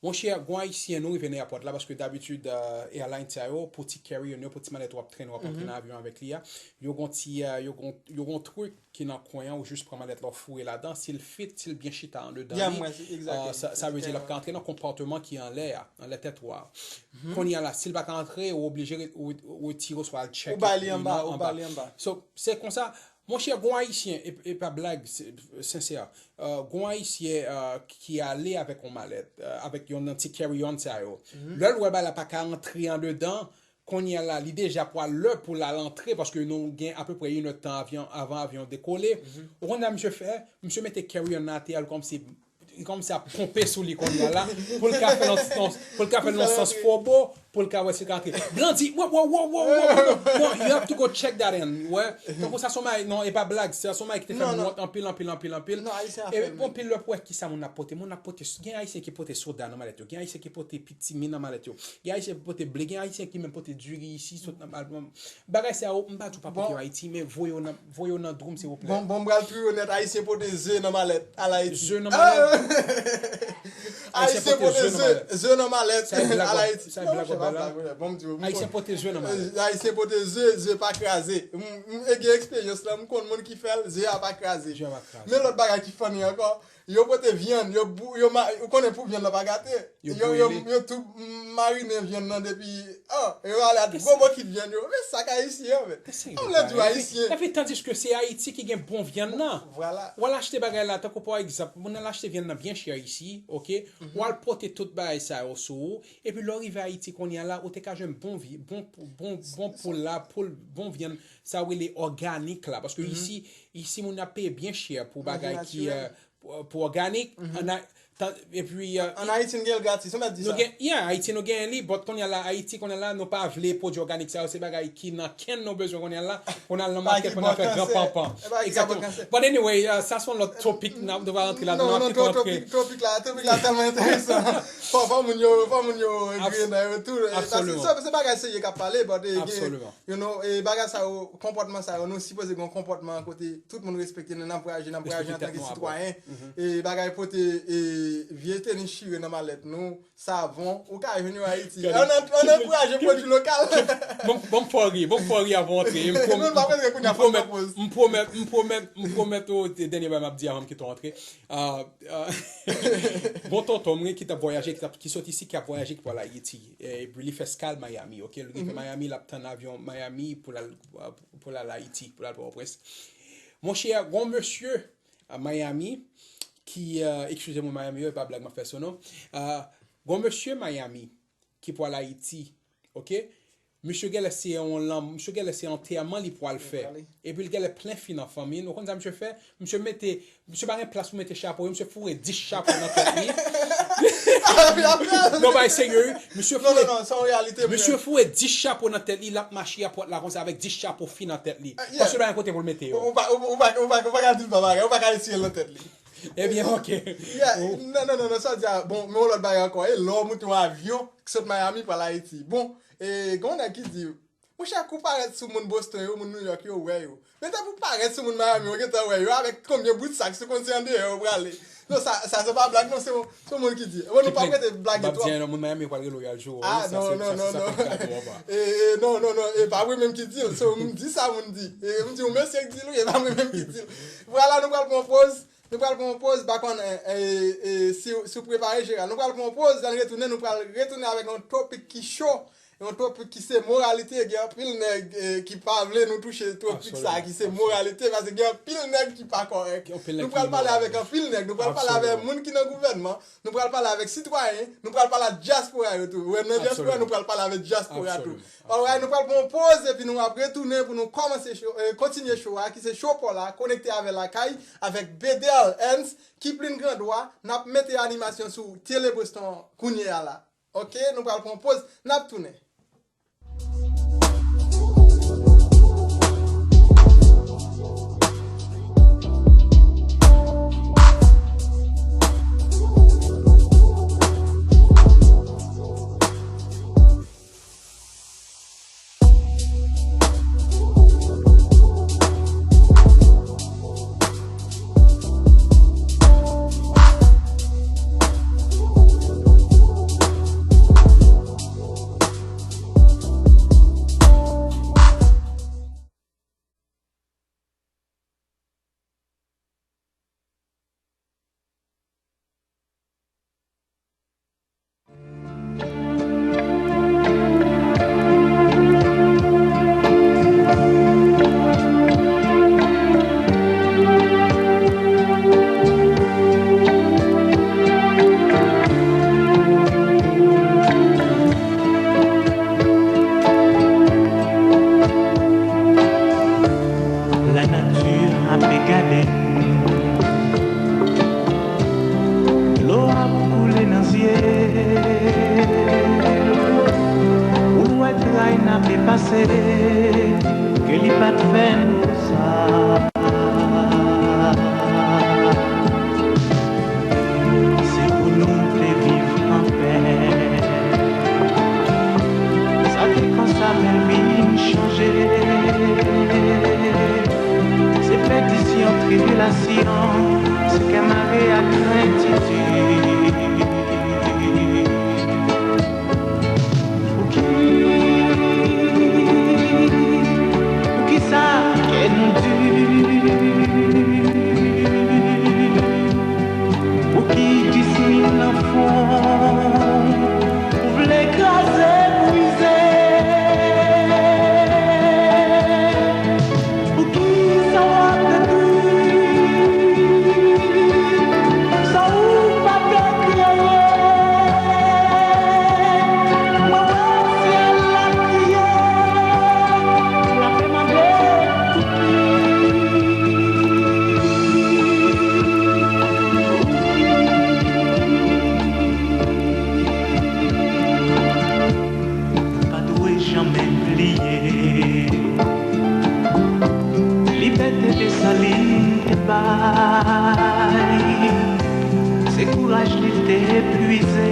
Monchè, gon Ayisyen, nou rive nan airport la, paske dabitid, euh, airline sa yo, pou ti carry on yo, pou ti malèt w ap trennen, w ap antre nan avyon avèk li a, yo gon ti, euh, yo gon, yo gon truc ki nan kwen an, ou jis pran malèt la, ou foure ladan, si l fit, si l byen chita andedan li, euh, sa, sa vle di l ap ka antre nan konpatman ki anlè a, anlè tèt ou a. Kounye a la, si l pa ka antre, ou oblije re-, ou, ou retire oswa al tcheke. Ou ba li anba, ou ba li anba. So, se konsa, monchè, gon Ayisyen, e, e pa blag, se, sensè, euh, gon Ayisyen, euh, ki ale avèk yon malèt, euh, avèk yon nan ti carry-on sa yo. Lè l wè bagay la pa ka antre andedan, kounye a la, li deja pral lè pou l al antre, paske nou gen apeprè inèdtan avyon, avan avyon dekole. Ou konn sa misye fè? Misye mete carry-on nan atè a, l kòmsi, kòmsi ap ponpe sou li kounye a la, pou l ka fè l nan sans, pou l ka fè l nan sans fobo, pou l ka wè si l ka antre. Blan di, wow, wow, wow, you have to go check that in. Wè, tankou sa se yon bagay, non, e pa blag, sa se yon bagay ki te fè m wont anpil, anpil, anpil, anpil. E bon, anpil lè pou wè kisa moun ap pote. Moun ap pote, gen Ayisyen ki pote soda nan malèt yo, gen Ayisyen ki pote pitimi nan malèt yo, gen Ayisyen ki pote ble, gen Ayisyen ki menm pote diri isi, sot nan, bagay sa yo, m pa di w pa pote yo Ayiti, men voye yo nan, voye yo nan dwoum, silvouplè. Bon, bon, m pral tou yo nèt, Ayisyen pote ze nan malèt, al Ayiti. Ze nan malèt. Ayisyen pote ze, ze nan malèt, al Ayiti. Sa e blag w ap bay la? Bon, m di w, Ayisyen pote ze nan malèt. Ayisyen pote ze, ze pa kraze. M, m, e gen eksperyans la, m konn moun ki fè l, ze a pa kraze. Ze a pa kraze. Men lòt bagay ki funny ankò, yo pote vyann, yo bou-, yo ma-, ou konnen pou vyann nan pa gate. Yo, yo, yo tou marinen vyann nan depi, oh, yo ale ak gwo bokit vyann yo. Men sa k Ayisyen an, men. M lè di w Ayisyen. Epi, tandiske se Ayiti ki gen bon vyann nan. Vwala. W al achte bagay la, tankou pa egzanp, moun al achte vyann nan byen chè isi, oke? W al pote tout bagay sa yo sou ou, epi lè w rive Ayiti kounye a la, ou te ka jwenn bon vi-, bon, bon, bon poul la, poul, bon vyann, sa yo rele òganik la. Paske isi, isi moun ap peye byen chè pou bagay ki, euh, pou, pou òganik, an a-, tan, epi, euh, an Ayiti, n gen l gratis, ou mèt di sa. Nou gen, yeah, Ayiti, nou genyen li, but kounye a la, Ayiti, kounye a la, nou pa vle pwodui òganik sa yo, se bagay ki nan kenn nou bezwen kounye a la, pou n al nan makèt, pou n al fè gran panpan. Egzakteman. But anyway, euh, sa se yon lòt topik, n ap, nou va rantre ladan, n ap kite rantre. Topik, topik la, topik la tèlman enteresan. Fò, fò moun yo, fò moun yo grenn nan yo tou. Absoliman. Se, se bagay serye k ap pale, but, eh, gen, you know, e bagay sa yo, konpòtman sa yo, nou sipoze gen yon konpòtman kote tout moun respekte nou, n ap voyaje, n ap voyaje antanke sitwayen. E bagay pote, e vye teni chire nan malèt nou, savon, ou ka jwenn yo Ayiti. Ann, ann, ann ankouraje pwodui lokal. Bon, bon, fò ri, bon, fò ri avan antre. M pwomèt, m pwomèt, m pwomèt, m pwomèt, m pwomèt ou, dènye bagay m ap di avan m kite w antre. Ah, ah, bon tonton mwen ki t ap vwayaje, ki t ap, ki sot isi, ki ap vwayaje, ki pral Ayiti. E, li fè eskal Miami, oke? Li rive Miami, l ap tann avyon Miami pou l al, pou l al Ayiti, pou l al Pòtoprens. Monchè, gon mesye a Miami ki, euh, eskize mwen, Miami, yo, e pa blag m ap fè sou non. Euh, gon mesye Miami ki pral Ayiti, oke? Misye genlè se yon lanm-, misye genlè se antèman li pral fè. Epi l genlè plen fi nan fanmi l. Ou konn sa misye fè? Misye mete, misye pa gen plas pou mete chapo yo, misye foure dis chapo nan tèt li. Non, bay serye, wi. Misye foure, misye foure dis chapo nan tèt li, l ap mache apòt la konsa avèk dis chapo fi nan tèt li. Paske l pa gen kote pou l mete yo. Ou pa, ou, ou pa, ou pa, ou pa ka di l pa bagay, ou pa ka eseye l nan tèt li. Ebyen, oke. Yeah, non, non, non, non, sa w di a, bon, men yon lòt bagay ankò, e lè w moute yon avyon ki sot Miami pral Ayiti. Bon, e gen yon nèg ki di, monchè, kou parèt sou moun Boston yo, moun New York yo, wè yo. Men depi w parèt sou moun Miami, w gentan wè yo, avèk konbyen bout sak, se konn se andeyò yo prale. Non, sa, sa se pa blag, non, se yon, se yon moun ki di. Bon, nou pa prete blag e twòp. M ap di, non, moun Miami yo pral rele w, y al joure w, wi, sa se, sa se, sa se pa gade w anba. E, e, non, non, non, e pa mwen menm ki di l, se yon moun di sa, moun di. E m di yon mesye ki di l, wi, e pa mwen menm ki di l. Vwala, nou pral pran yon poz. Nou pral pran yon poz, pa konn, e, e, e, si, si w prepare, Jeral. Nou pral pran yon poz, lè n retounen, nou pral retounen avèk yon topik ki cho, yon topik ki se moralite. Gen anpil nèg, e, ki pa vle nou touche topik sa, ki se moralite, paske gen anpil nèg ki pa kòrèk. Nou pral pale avèk anpil nèg, nou pral pale avèk moun ki nan gouvènman, nou pral pale avèk sitwayen, nou pral pale ak dyaspora yo tou. Ou wè, nan dyaspora, nou pral pale avèk dyaspora tou. Alright, nou pral pran yon poz, epi nou ap retounen pou nou kòmanse cho, e, kontinye cho a, ki se cho pa w la, konekte avè Lakay, avèk Bedel Ernst, Kiplin Grandwa, n ap mete animasyon sou Tele Boston an kounye a la. Oke, nou pral pran yon poz, n ap tounen. Dlo ap koule nan zye l. Ou wè tray n ape pase, ke li pa t fè n pou sa. Se pou nou te viv anpè. Sa te konsa, men l vin chanje. Se pèdisyon, tribilasyon, se kè mare ak krentitid. Pouki, poukisa kè nou di? Pouki dis mil nan fwon ou vle kraze, brize? Poukisa w ap detwi sa ou pa te kreye? Mwen wè syèl la kriye, l ap mande pouki. Pa dwe janmen bliye libète Desalin te bay. Se kouraj li te epwize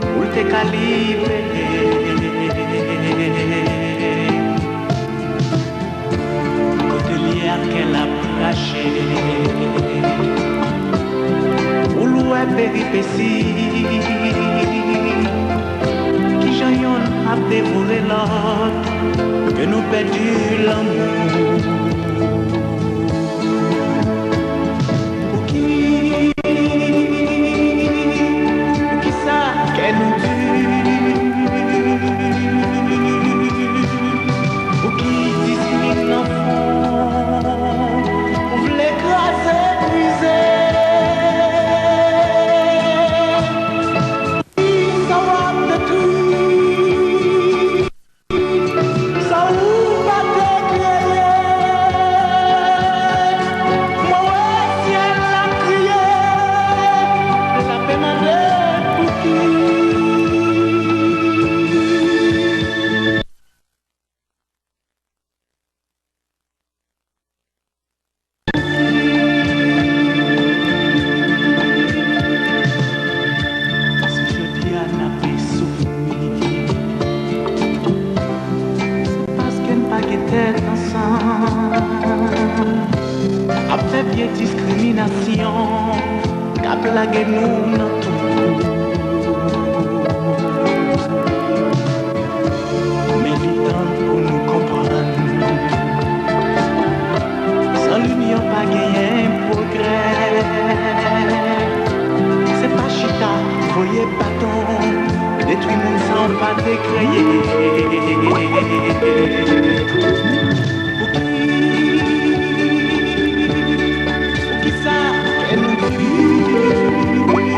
pou l te ka libere. Kote l ye a, kè l ap rache. Ou l wè peripesi, kijan yonn ap devore lòt, ke nou pèdi lanmou. Pouki, poukisa kè nou di? Pouki dis mil nan fwon ou vle kraze, brize? Kisa w ap detwi? Sa ou pa te kreye, mwen wè syèl la kriye, l ap mande pouki. Si jodi a n ape soufri, se paske n pa gen tèt ansanm, ap fè vye diskriminasyon k ap lage nou nan twou. Men li tan pou nou konprann, san linyon pa genyen pwogrè. Se pa chita voye baton, detwi moun sa w pa te kreye. Pouki, poukisa kè nou di? Pouki,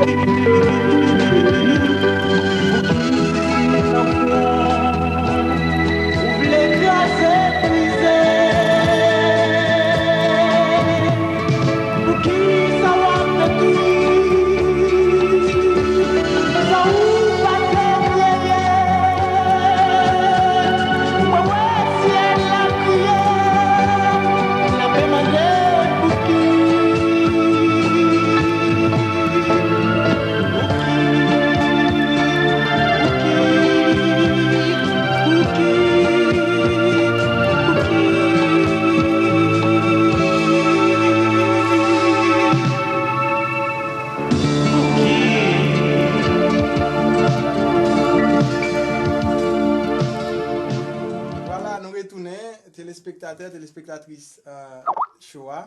ou vle kraze, brize? Poukisa w ap detwi sa ou pa te kreye? Mwen wè syèl la kriye, l ap mande pouki. Pouki? Pouki? Pouki? Pouki? Vwala, nou retounen, telespektatè, telespektatris, euh, show a.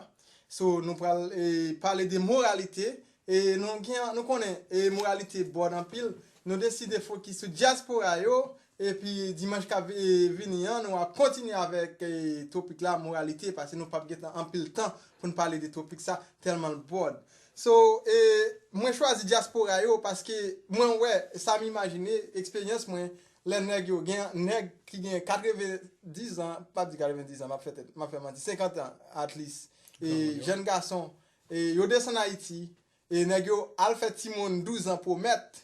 So, nou pral, eh, pale de moralite. E nou gen, nou konnen, eh, moralite bòd anpil. Nou deside fokis sou dyaspora yo. Epi dimanch k ap, eh, vini an, nou ap kontinye avèk, eh, topik la, moralite, paske nou p ap gen tan, anpil tan pou n pale de topik sa, tèlman l bòd. So, eh, mwen chwazi dyaspora yo paske mwen wè, sa m imajine, eksperyans mwen, lè nèg yo gen, nèg ki gen katrevendiz an, p ap di katrevendiz an, m ap fè tèt, m ap fè manti, senkant an, at least. e, jèn gason, e, yo desann Ayiti, e nèg yo al fè timoun douz an pwomèt,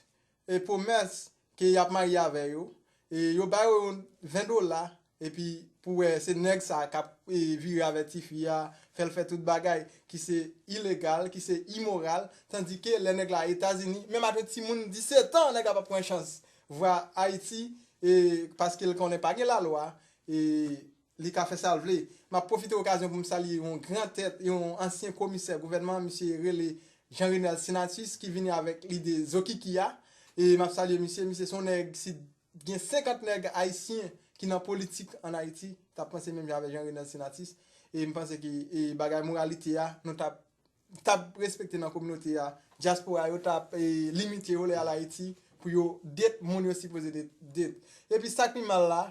e pwomès ke y ap marye avè yo, e yo ba yo ven dola, epi pou wè se nèg sa k ap, e, vire avè tifi a, fè l fè tout bagay ki se ilegal, ki se imoral, tandike lè nèg la Etazini, menm ak yon timoun disèt an, nèg la p ap pran chans vwa Ayiti, e, paske l konnen pa gen lalwa, e, li ka fè sa l vle. M ap pwofite okazyon pou m salye yon gran tèt, yon ansyen komisè gouvènman, misye rele Jean Renel Senatus, ki vini avèk lide Zokiki a. E m ap salye misye, misye se yon nèg, si gen senkant nèg ayisyen ki nan politik ann Ayiti, t ap panse menm jan avèk Jean Renel Senatus. E m panse ke, e, bagay moralite a, nou t ap, t ap respekte nan kominote a. Dyaspora yo t ap, e, limite yo lè y al Ayiti pou yo det moun yo sipoze det, det. Epi sa k pi mal la,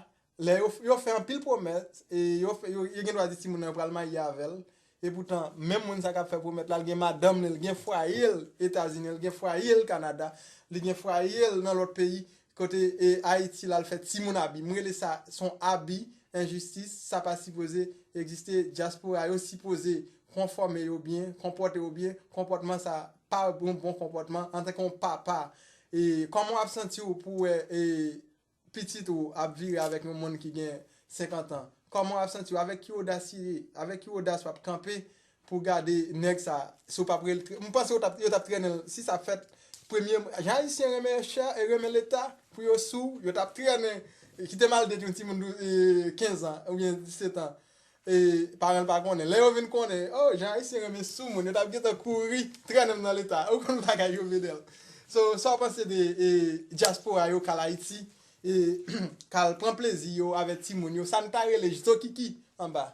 lè yo, yo fè anpil pwomès, e yo, fè- yo, yo gen dwa di timoun nan yo pral marye avè l, epoutan, menm moun sa k ap fè pwomèt la, l gen madanm li, l gen fwaye l Etazini, l gen fwaye l Kanada, li gen fwaye l nan lòt peyi, kote, e, Ayiti la, l fè timoun abi. M rele sa, se yon abi, enjistis, sa pa sipoze egziste. Dyaspora yo sipoze konfòme yo byen, konpòte yo byen. Konpòtman sa pa yon bon konpòtman antanke yon papa. E kòman w ap santi w pou w wè, e, pitit ou ap vire avèk yon moun ki gen senkant an? Kòman w ap santi w? Avèk ki odasye, avèk ki odas w ap kanpe pou gade nèg sa? Si w p ap rele, m panse yo t ap, yo t ap trennen l. Si sa fèt, premye, jan Ayisyen renmen chè e renmen Leta, pou yo sou, yo t ap trennen. Kite m al det yon timoun dou- e, kenz an oubyen disèt an. E, paran l pa konnen. Lè yo vin konnen, oh, jan Ayisyen renmen sou moun, yo t ap gentan kouri, trennen m nan Leta. Ou konn bagay yo, Bedèl. So, sa w panse de, e, dyaspora yo k al Ayiti, e, k al pran plezi yo avèk timoun yo? Sa n ta rele Zokiki anba.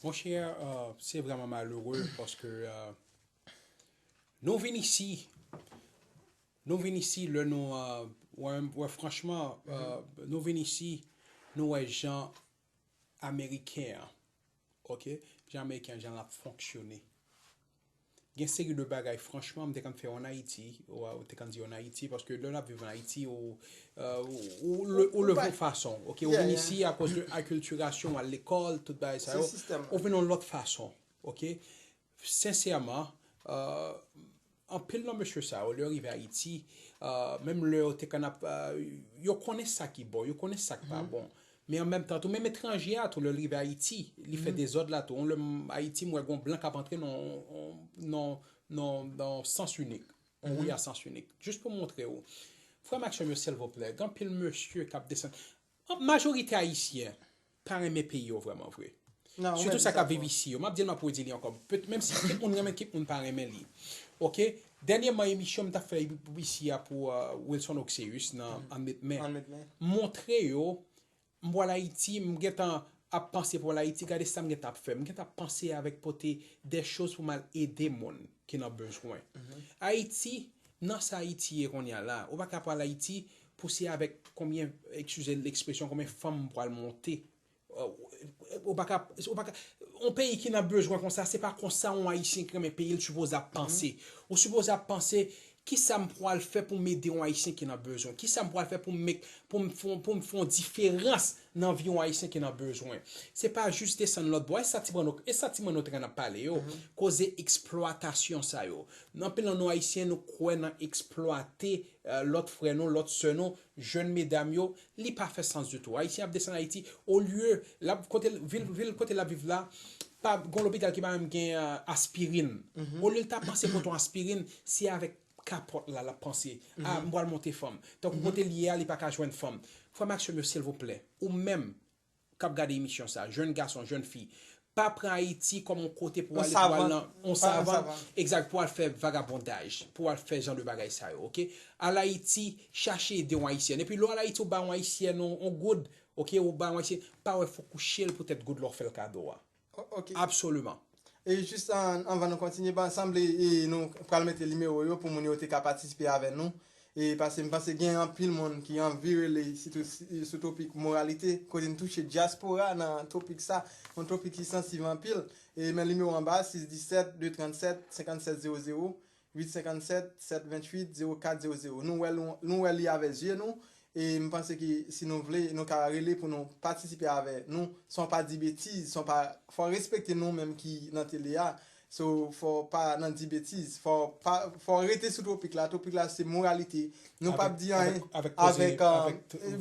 Monchè, euh, se vrèman malere paske euh, nou vin isi, nou vin isi lè nou, euh, wè, wè franchman, euh, nou vin isi, nou wè jan Ameriken an, ok, jan Ameriken an, jan l ap fonksyone. Gen seri de bagay, franchman, m te konn fè yo ann Ayiti, ou, ou te konn di yo ann Ayiti, paske lè w ap viv ann Ayiti, ou, euh, ou, ou, le- ou leve yon fason, ok, ou vin isi akoz de akiltirasyon, ou al lekòl, tout bagay sa yo, ou vin yon lòt fason, ok. Sensèman, euh, anpil nan mesye sa yo, lè yo rive Ayiti, euh, menm lè yo te konn ap, euh, yo konnen sa ki bon, yo konnen sa ki pa bon. Men an menm tan tou, menm etranje a tou, lè l rive Ayiti, li fè dezòd la tou. Yon lè m Ayiti, m wè gon blan k ap antre nan, nan, nan, nan sans inik. Yon wi a sans inik. Jis pou montre w. Frè m ak sè m yo, silvouplè, gen anpil mesye k ap desann. Majorite Ayisyen pa renmen peyi yo vrèman vre. Sitou sa k ap viv isi yo. M ap di l, m ap redi li ankò. Pet- Menm si kèk moun renmen, kèk moun pa renmen li. Ok? Dènyèman, emisyon m t ap fè isi a pou euh, Wilson Oxeus nan Ann Met Men. Montre yo, m pral Ayiti, m gentan ap panse pou al Ayiti, gade sa m gentan ap fè. M gentan ap panse avèk pote de choz pou m al ede moun ki nan bezwen. Ayiti, nan sa Ayiti ye kounye a la, ou pa ka pral Ayiti pou se avèk konbyen, eskize lekspresyon, konbyen fanm m pral monte. Euh, ou pa ka, ou pa ka, yon peyi ki nan bezwen konsa, se pa konsa yon Ayisyen ki renmen peyi l sipoze ap panse. Ou sipoze ap panse, kisa m pral fè pou m ede yon Ayisyen ki nan bezwen? Kisa m pral fè pou m make, pou m fè, pou m fè yon diferans nan vi yon Ayisyen ki nan bezwen? Se pa jis desann lòt bò. E sa ti mwen nou, e sa ti mwen nou te konn ap pale yo, koze eksplwatasyon sa yo. Anpil nan nou Ayisyen, nou kwè nan eksplwate euh, lòt frè nou, lòt sè nou, jèn medam yo, li pa fè sans ditou. Ayisyen ap desann Ayiti, olye, l ap, kote, vil, vil kote l ap viv la, pa, gon lopital ki pa menm gen euh, aspirin. Olye l ta panse pote yon aspirin, se avèk kapòt la l ap panse. A, m pral monte fanm. Tankou kote l ye a, li pa ka jwenn fanm. Frè m ak sè m yo, silvouplè, ou menm, k ap gade emisyon sa, jèn gason, jèn fi, pa pran Ayiti kòm yon kote pou w ale, pou w al nan yon savann, egzak, pou w al fè vagabondaj, pou w al fè jan de bagay sa yo, ok? Al Ayiti, chache ede yon Ayisyèn. Epi lè w al Ayiti, ou ba yon Ayisyèn yon, yon goud, ok? Ou ba yon Ayisyèn, pa wè fòk ou kouche l poutèt goud la w fè l kado a. Absoliman. E jis an, anvan nou kontinye, pa sanble e nou pral mete nimewo yo pou moun yo te ka patisipe avè nou. E paske m panse gen anpil moun ki anvi rele sitou si- sou topik moralite, kote n touche dyaspora nan topik sa, yon topik ki sansib anpil. E men nimewo anba, sis disèt, de trannsèt, senkannsèt zewo zewo, uit senkannsèt, sèt venntuit, zewo kat zewo zewo. Nou wè, nou, nou wè li avè zye nou. E m panse ke si nou vle, nou ka rele pou nou patisipe avè nou, san w pa di betiz, san w pa, fò w respekte nou menm ki nan tele a. So, fò w pa nan di betiz, fò w pa, fò w rete sou topik la. Topik la se moralite. Nou p ap di anyen avèk, avèk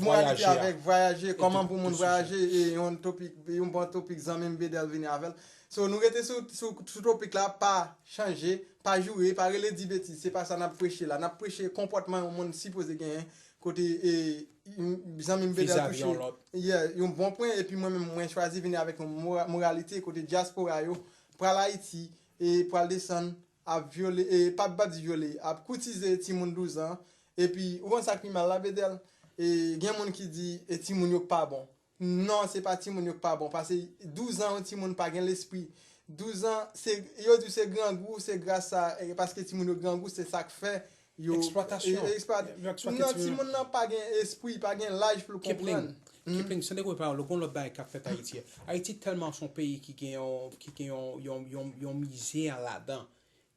moralite, avèk vwayaje, kòman pou moun vwayaje, e yon topik, yon bon topik zanmi m Bedel vini avè l. So, nou rete sou, sou, sou topik la, pa chanje, pa joure, pa rele di betiz. Se pa sa n ap preche la. N ap preche konpòtman yon moun sipoze genyen. Kote, e, m, zanmi m Bedel touche, yeah, yon bon pwen, epi mwen menm, mwen chwazi vini avèk yon mora-, moralite, kote dyaspora yo pral Ayiti, e pral desann, ap vyole, e p ap, p ap di vyole, ap koutize timoun douz an, epi, ou konn sa k pi mal la, Bedel? E gen moun ki di, e timoun yo k pa bon. Non, se pa timoun yo k pa bon, paske douz an, yon timoun pa gen lespri. Douz an, se, yo di w se grangou, se gras a, e, paske timoun yo grangou, se sa k fè yo, eksplwatasyon, e, eksplwat-, yo eksplwate non, timoun. Timoun nan pa gen espri, pa gen laj pou l konprann. Kipling, hmm? Kipling, san dekouraje pawòl ou, gon lòt bagay k ap fèt Ayiti a. Ayiti tèlman se yon peyi ki gen yon, ki gen yon, yon, yon, yon mizè ladan.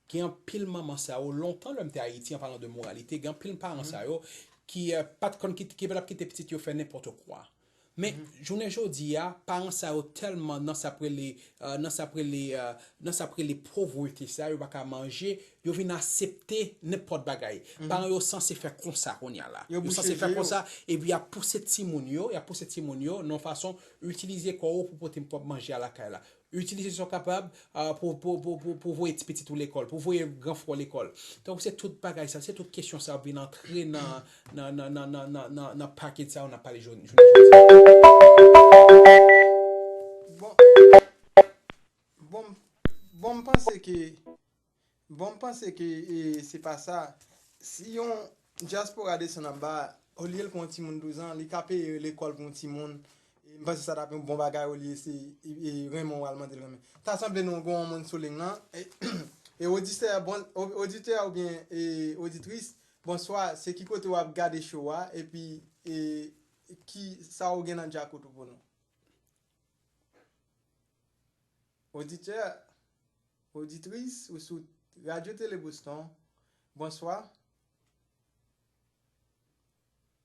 Gen anpil manman sa yo, lontan lè m te Ayiti, an palan de moralite, gen anpil paran sa yo ki, eh, pa t konn kit-, ki pa t ap kite pitit yo fè nenpòt kwa. Men, jounen jodi a, paran sa yo tèlman nan sa k rele, eh, nan sa k rele, eh, nan sa k rele povrete sa, yo pa ka manje, yo vin aksepte nenpòt bagay. Paran yo sanse fè konsa kounye a la. Yo sanse fè konsa, epi y ap pouse timoun yo, y ap pouse timoun yo, nan yon fason, itilize kò w pou pote pwòp manje a lakay la. Itilize sa w kapab, ah, pou, pou, pou, pou, pou voye ti pitit ou lekòl, pou voye gran frè w lekòl. Donk, se tout bagay sa, se tout kesyon sa ap vin antre nan, nan, nan package sa yo n ap pale jounen, jounen jodi a. Bon, bon, bon, m panse ke Bon, m panse ke, e, se pa sa. Si yon dyaspora desann anba, olye l pou yon timoun douz an, li ka peye lekòl pou yon timoun. E, m panse sa t ap yon bon bagay olye se, e, e, renmen w al mande l renmen. Ta sanble nou gen yon moun sou liy lan. E, e oditè, bon, o-, oditè oubyen, e, oditris, bonswa, se ki kote w ap gade show a, epi, e, ki sa w gen nan djakout ou pou nou? Oditè, oditris, ou sou Radyo Tele Boston, bonswa.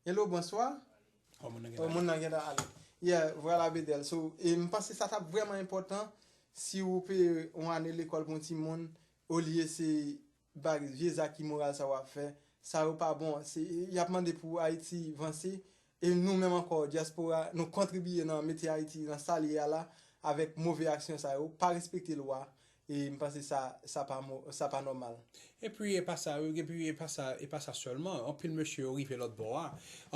Hello, bonswa. Oh, moun nan gen ale. Oh, moun nan gentan ale. Yeah, vwala, Bedel. So, e m panse sa t ap vrèman enpòtan si ou peye yon ane lekòl pou yon timoun, olye se ba vye zak imoral sa w ap fè. Sa yo pa bon. Se, y ap mande pou Ayiti vanse. E nou menm ankò, dyaspora, nou kontribiye nan mete Ayiti nan sa l ye a la, avèk move aksyon sa yo, pa respekte lwa, e m panse sa, sa pa mo-, sa pa nòmal. Epi, e pa sa, epi, e pa sa, e pa sa sèlman. Anpil mesye yo rive lòt bò a.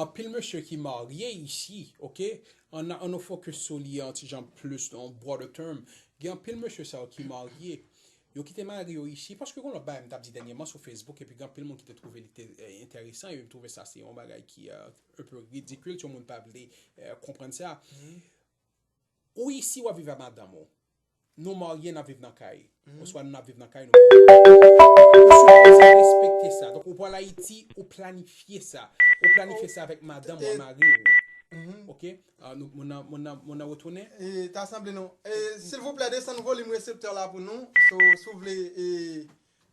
Anpil mesye ki marye isi, oke? Ann, ann nou focus sou li an ti jan plis, on broader term. Gen anpil mesye sa yo ki marye. Yo kite mari yo isi, paske gon lòt bagay m t ap di dènyèman sou Facebook, epi gen anpil moun ki te twouve li te, eh, enteresan, e m twouve sa se yon bagay ki, eh, un peu ridicule, si yon moun pa vle, eh, konprann sa. Ou isi, w ap viv ak madanm ou. Nou marye, n ap viv nan kay. Oswa n ap viv nan kay nou. Ou sipoze respekte sa. Donk, ou pral Ayiti, ou planifye sa. Ou planifye sa avèk madanm ou, mari ou. Oke? Ah, nou, moun nan, moun nan, moun nan retounen. E, ta sanble nou. E, silvouplè, desann volim reseptè la pou nou. So, si w vle, e,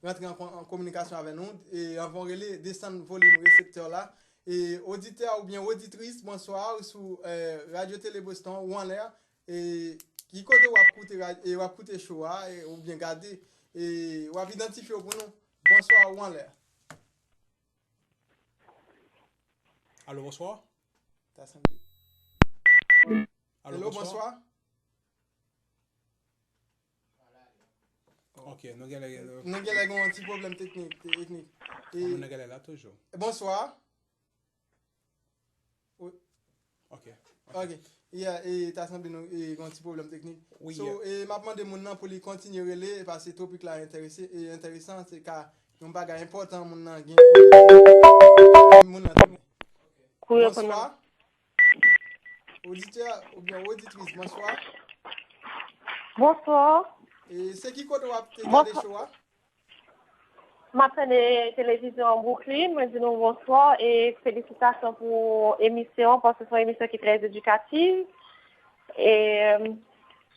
rantre an kon-, an kominikasyon avè nou, e, anvan w rele, desann volim reseptè la. E, oditè oubyen oditris, bonswa, ou sou, e, Radyo Tele Boston, ou anlè. E, ki kote w ap koute rad-, e, w ap koute show a, e, oubyen gade, e, w ap idantifye w pou nou. Bonswa, ou anlè. Alo, bonswa. Ta sanble. Alo, bonswa. Ok, nou genlè, nou genlè gen yon ti pwoblèm teknik, teknik. E, nou genlè la toujou. Bonswa. Wi. Ok, ok. Ok. Yeah, e, ta sanble nou, e, gen yon ti pwoblèm teknik. Wi. So, e, m ap mande moun nan pou li kontinye rele, e, paske topik la enterese, e, enteresan, se ka yon bagay enpòtan moun nan gen pou li di, moun nan tounen. Bonswa. Oditè oubyen oditris, bonswa. Bonswa. E, se ki kote w ap te gade show a? M ap tande televizyon an Brooklyn, mwen di nou bonswa e felisitasyon pou emisyon an, paske se yon emisyon ki trè edikatif. E,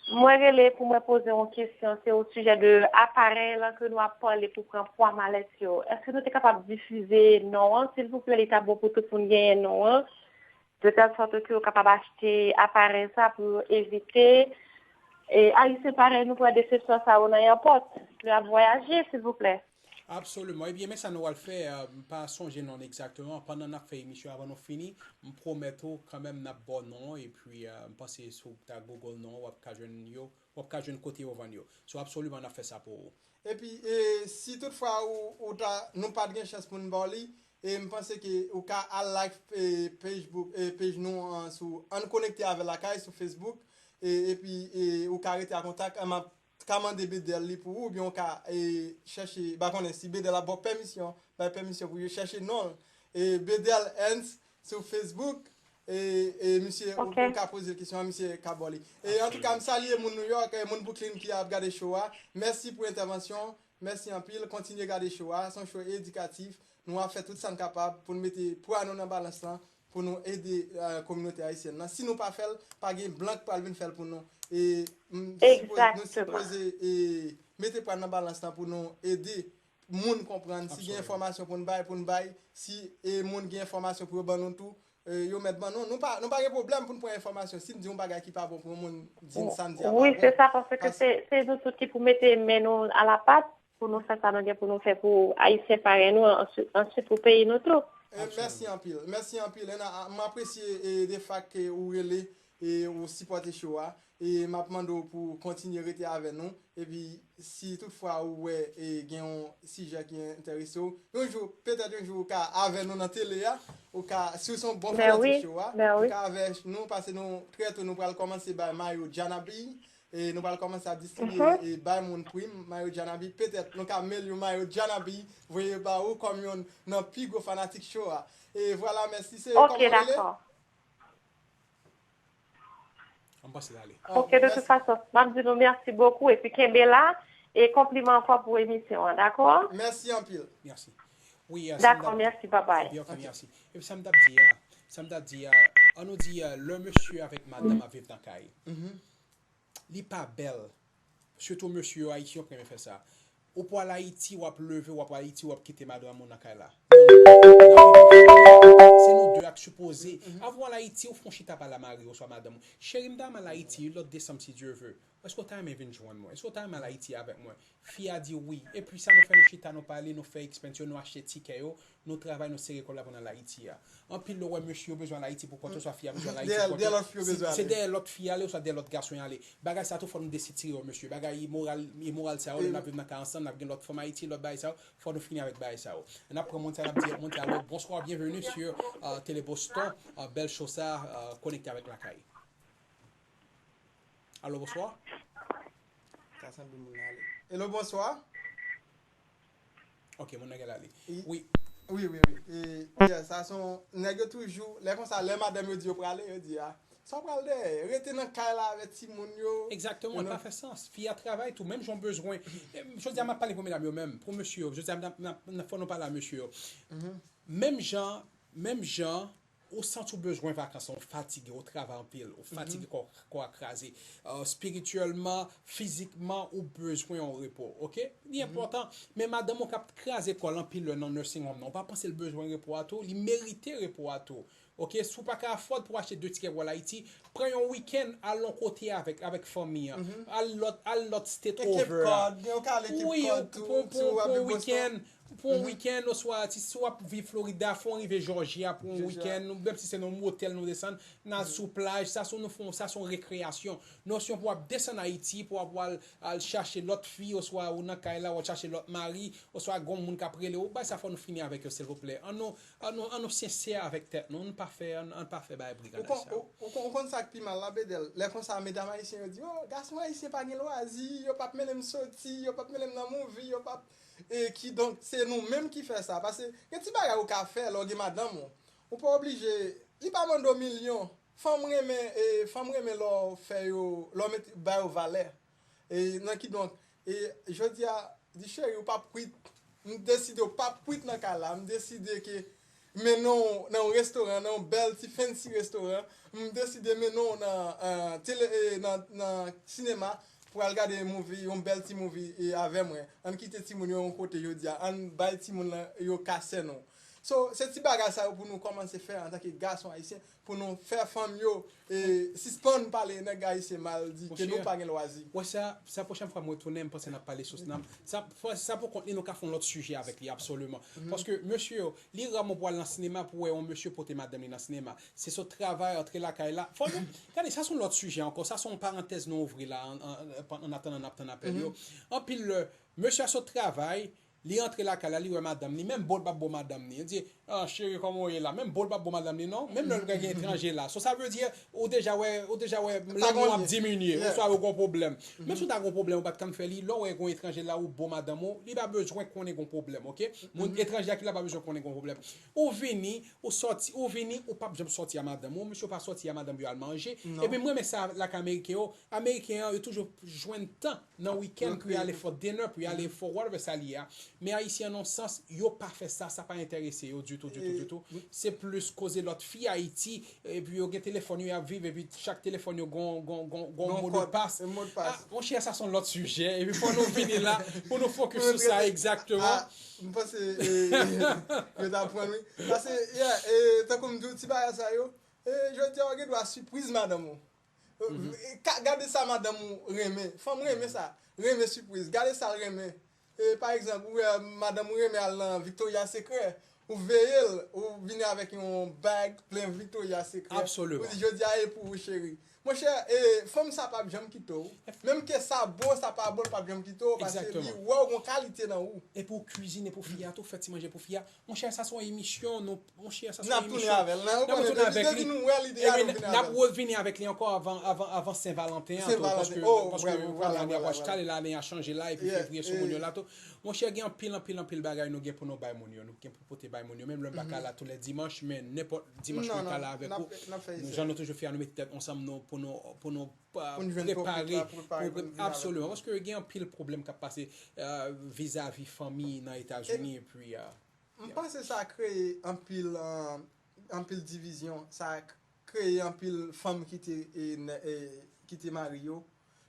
Mwen rele pou mwen poze yon kesyon, se o sijè de aparèy lan ke nou ap pale pou pran pwa malèt yo. Èske nou te kapab difize non an, silvouplè? Li ta bon pou tout moun genyen non an, de tèl sòt ke yo kapab achte aparèy sa pou yo evite, e, Ayisyen parèy nou pran desepsyon sa yo nan èpòt, lè y ap vwayaje, silvouplè. Absoliman. Ebyen, men sa nou al fè, euh, m pa sonje non egzakteman. Pandan n ap fè emisyon, avan nou fini, m pwomèt ou kanmenm n ap ba w non an, epi euh, m panse si w ta Google non an, w ap ka jwenn yo, w ap ka jwenn kote yo vann yo. So, absoliman, n ap fè sa pou ou. Epi, e, si toutfwa ou, ou ta, nou pa t gen chans pou n ba w li, e m panse ke ou ka al like e, page, book, e, page nou an sou Ann Konekte avè Lakay sou Facebook, e, epi e, ou ka rete an kontak, m ap ka mande Bedel li pou ou, oubyen ou ka e, chèche, m pa konnen si Bedel ap ba w pèmisyon, bay pèmisyon pou yo chèche non l. E, Bedel Ernst sou Facebook, e, e misye, ou, ou ka poze l kesyon an, misye ka ba w li. E, antouka, m salye moun New York, e, moun Brooklyn ki ap gade show a. Mèsi pou entèvansyon, mèsi anpil, kontinye gade show a, se yon show edikatif. Nou ap fè tout sa n kapab pou n mete pwa nou nan balans lan, pou nou ede euh, kominote ayisyèn nan. Si nou pa fè l, pa gen blan k pral vin fè l pou nou. E m sipoze, nou sipoze e, mete pwa n nan balans lan pou nou ede moun konprann. Si gen enfòmasyon pou n bay, pou n bay. Si e, moun gen enfòmasyon pou yo ban nou tou, e, yo mèt ban nou. Nou pa, nou pa gen pwoblèm pou n pran enfòmasyon. Si n di yon bagay ki pa bon pou yon moun, di n sa n di a pa bon. Wi, se sa, paske se, se nou tout ki pou mete men nou alapat pou nou fè sa nou gen pou nou fè pou Ayisyen parèy nou, answit, answit pou peyi nou tou. E, mèsi anpil. Mèsi anpil. E, m apresye e, de fak ke ou rele e ou sipòte show a. E m ap mande w pou w kontinye rete avè nou. Epi, si toutfwa ou wè e gen yon sijè ki enterese w, yon jou, petèt yon jou ou ka avè nou nan tele a, ou ka, si w se yon bon fanatik show a, ou ka avè nou, paske nou, trè to, nou pral kòmanse bay mayo Janabi. E nou pral kòmanse ap distribye e bay moun prim, mayo Janabi. Petèt nou ka mail yon mayo Janabi, voye ba ou kòm yonn nan pi gwo fanatik show a. E vwala, mèsi. Se kòman w rele? An panse l ale. Ok, de tout fason, m ap di nou mèsi bokou epi kenbe la e konpliman ankò pou emisyon an, dakò? Mèsi anpil. Mèsi. Wi, dakò, mèsi, babay. Epi sa m t ap di a, sa m t ap di a, an nou di, lè mesye avèk madanm ap viv nan kay, li pa bèl. Sitou mesye yo, Ayisyen yo renmen fè sa. Ou pral Ayiti, w ap leve, w ap Ayiti, w ap kite madanm ou nan kay la. Non, non, non. Se nou de ak sipoze. Avan w al Ayiti, ou fè yon chita pale a mari w oswa madanm ou. Cheri, m ta renmen al Ayiti lòt desanm si Dye ve. Èske w ta renmen vin jwenn mwen? Èske w ta renmen al Ayiti avèk mwen? Fi a di wi. Epi sa nou fè, nou chita, nou pale, nou fè expense yo, nou achte tikè yo, nou travay, nou sere kòb la pou n al Ayiti a. Anpil lè w wè mesye yo bezwen al Ayiti pou kont yo, oswa fi a bezwen al Ayiti pou kont yo. Se dèyè lòt fi y ale oswa dèyè lòt gason y ale. Bagay sa tou fò nou desitire yo, mesye. Bagay imoral, imoral sa yo, lè n ap viv nan kay ansanm, n ap gen lòt fanm Ayiti, lòt bagay sa yo, fò nou fini avèk bagay sa yo. N ap pran moun sa, n ap di moun sa, alo, bonsoir, bienvenue sur euh, Télé Boston, euh, bèl show sa, euh, konekte avèk Lakay. Alo, bonswa. Sa sanble moun nan ale. Alo, bonswa. Ok, moun nan genlè ale. Wi. Wi, wi, wi. E, yeah, sa se yon, nèg yo toujou, lè konsa, lè madanm yo di yo prale, yo di, a, sa w pral dèyè? Rete nan kay la avèk timoun yo. Egzakteman, li pa fè sans. Fi a travay tou, menm jan w bezwen. Jodi a, m ap pale pou medam yo menm, pou mesye yo. Jodi a, fò nou pale a mesye yo. Menm jan, menm jan, ou santi w bezwen vakans, ou fatige, ou travay anpil, ou fatige, kò, kò a kraze. Euh, espirityèlman, fizikman, ou bezwen yon repo, ok? Li enpòtan, men madanm ou k ap kraze kò l anpil lè nan nursing home nan, ou pa panse l bezwen repo a tou? Li merite repo a tou, ok? Si w pa ka afford pou w achte de tikè pou w al Ayiti, pran yon wikenn, al yon kote avèk, avèk fanmi an, al lòt, al lòt state over a. Wi, pou, pou, pou yon wikenn, pou yon wikenn, oswa si, si w ap viv Florida, fò w rive Jòji a pou yon wikenn, menm si se nan yon motèl nou desann, n al sou plaj, sa se nou fè, sa se yon rekreyasyon. Non, si w ap desann Ayiti, pou w ap al, al chache lòt fi, oswa ou nan kay la, w ap chache lòt mari, oswa gon moun k ap rele w, bagay sa fò nou fini avèk yo, silvouplè. An nou, an nou, an nou sensè avèk tèt nou, ann pa fè, ann, ann pa fè bagay briganaj sa yo. Ou konn, ou, ou konn, ou konn sa k pi mal la, Bedel? Lè konsa, medam ayisyen yo di, o, gason ayisyen pa gen lwazi, yo p ap mennen m soti, yo p ap mennen m nan movie, yo p ap E kidonk, se nou menm ki fè sa. Paske gen ti bagay ou ka fè lè w gen madanm ou. Ou pa oblije, li pa mande w milyon. Fanm renmen, e, fanm renmen lè w fè yo, lè w met, ba yo valè. E nan kidonk, e jodi a, di cheri, ou p ap kwit. M deside w p ap kwit nan kay la. M deside ke mennen w nan yon restoran, nan yon bèl ti fancy restoran. M deside mennen w nan, eh, tele, eh, nan, nan sinema pou al gade movie, yon bèl ti movie, eh, avè mwen. Ann kite timoun yo yon kote jodi a. Ann bay timoun lan yo ka sènen w. So, se ti bagay sa yo pou nou kòmanse fè antanke gason ayisyen, pou nou fè fanm yo, eh, sispann pale nèg ayisyen mal, di ke nou pa gen lwazi. Wè sa, sa pwochèn fwa m retounen, m panse n ap pale sou nan sa, sa pou kont li, nou ka fè yon lòt sijè avèk li, absoliman. Paske mesye yo, li ra mwen pou al nan sinema pou wè yon mesye pote madanm li nan sinema. Se sot travay, antre lakay la. Fò nou, gade, sa se yon lòt sijè ankò. Sa se yon parantèz nou ouvri la, an, an, an, an atandan n ap tann apèl yo. Anpil lè, mesye a sot travay, li antre lakay la, li wè madanm li, menm bo l p ap bo madanm li. Li di, ah, cheri, kòman w ye la? Menm bo l p ap bo madanm li, non. Menm lè l gen etranje la. So, sa vle di, ou deja wè, ou deja wè lanmou ap diminye, oswa yo gon pwoblèm. Menm si w ta gon pwoblèm, ou pa t konn fè li, lè w wè gon etranje la, ou bo madanm ou, li pa bezwen konnen gon pwoblèm, oke? Moun etranje a ki la pa bezwen konnen gon pwoblèm. Ou vini, ou sòti, ou vini, ou p ap janm sòti a madanm ou, mesye w pa sòti a madanm yo al manje. Epi m renmen sa lakay Ameriken yo, Ameriken an, yo toujou jwenn tan nan wikenn pou y ale fè dinner, pou y ale fè whatever sa li ye a. Men Ayisyen an, nan sans, yo pa fè sa, sa pa enterese yo ditou, ditou, ditou. Se plis koze lòt fi Ayiti, epi yo gen telefòn yo, y ap viv, epi chak telefòn yo gon, gon, gon, gon modpas. Ah, monchè, sa se yon lòt sijè, epi fò nou vini la, pou nou fokis sou sa egzakteman. M panse yo ta pran, wi. Paske, yeah, tankou m di w, ti bagay sa yo, jodi a, w gen dwa sipriz madanm ou. Gade sa madanm ou renmen. Fanm renmen sa. Renmen sipriz. Gade sa l renmen. E, pa egzanp, ou wè madanm ou renmen al nan Victoria Secret. Ou veye l, ou vini avèk yon bag plen Victoria Secret. Ou di, jodi a e pou ou, cheri. Monchè, e, fanm sa p ap janm kite w. Menm ke sa bon, sa pa bon, l p ap janm kite w, paske li wè w gon kalite nan ou. Epi w kizine pou fi a tou, fè ti manje pou fi a. Monchè, sa se yon emisyon, nou, monchè, sa se yon emisyon. N ap tounen avè l. N ap tounen avèk li. N ap revini avèk li ankò avan, avan, avan Sen Valanten an tou, paske, paske lane a pral chita, lane a chanje la, epi fevriye sou moun yo la tou. Monchè, gen anpil, anpil, anpil bagay nou gen pou nou bay moun yo. Nou gen pou pote bay moun yo. Menm lè m pa ka la tou lè dimanch, men nenpòt dimanch mwen ka la avèk ou. Jan nou toujou fè a, nou mete tèt ansanm nou pou nou, pou nou prepare. Absoliman. Paske gen anpil pwoblèm k ap pase vizavi fanmi nan Etazini, epi M panse sa kreye anpil, anpil divizyon, sa kreye anpil fanm ki te, ki te mari yo,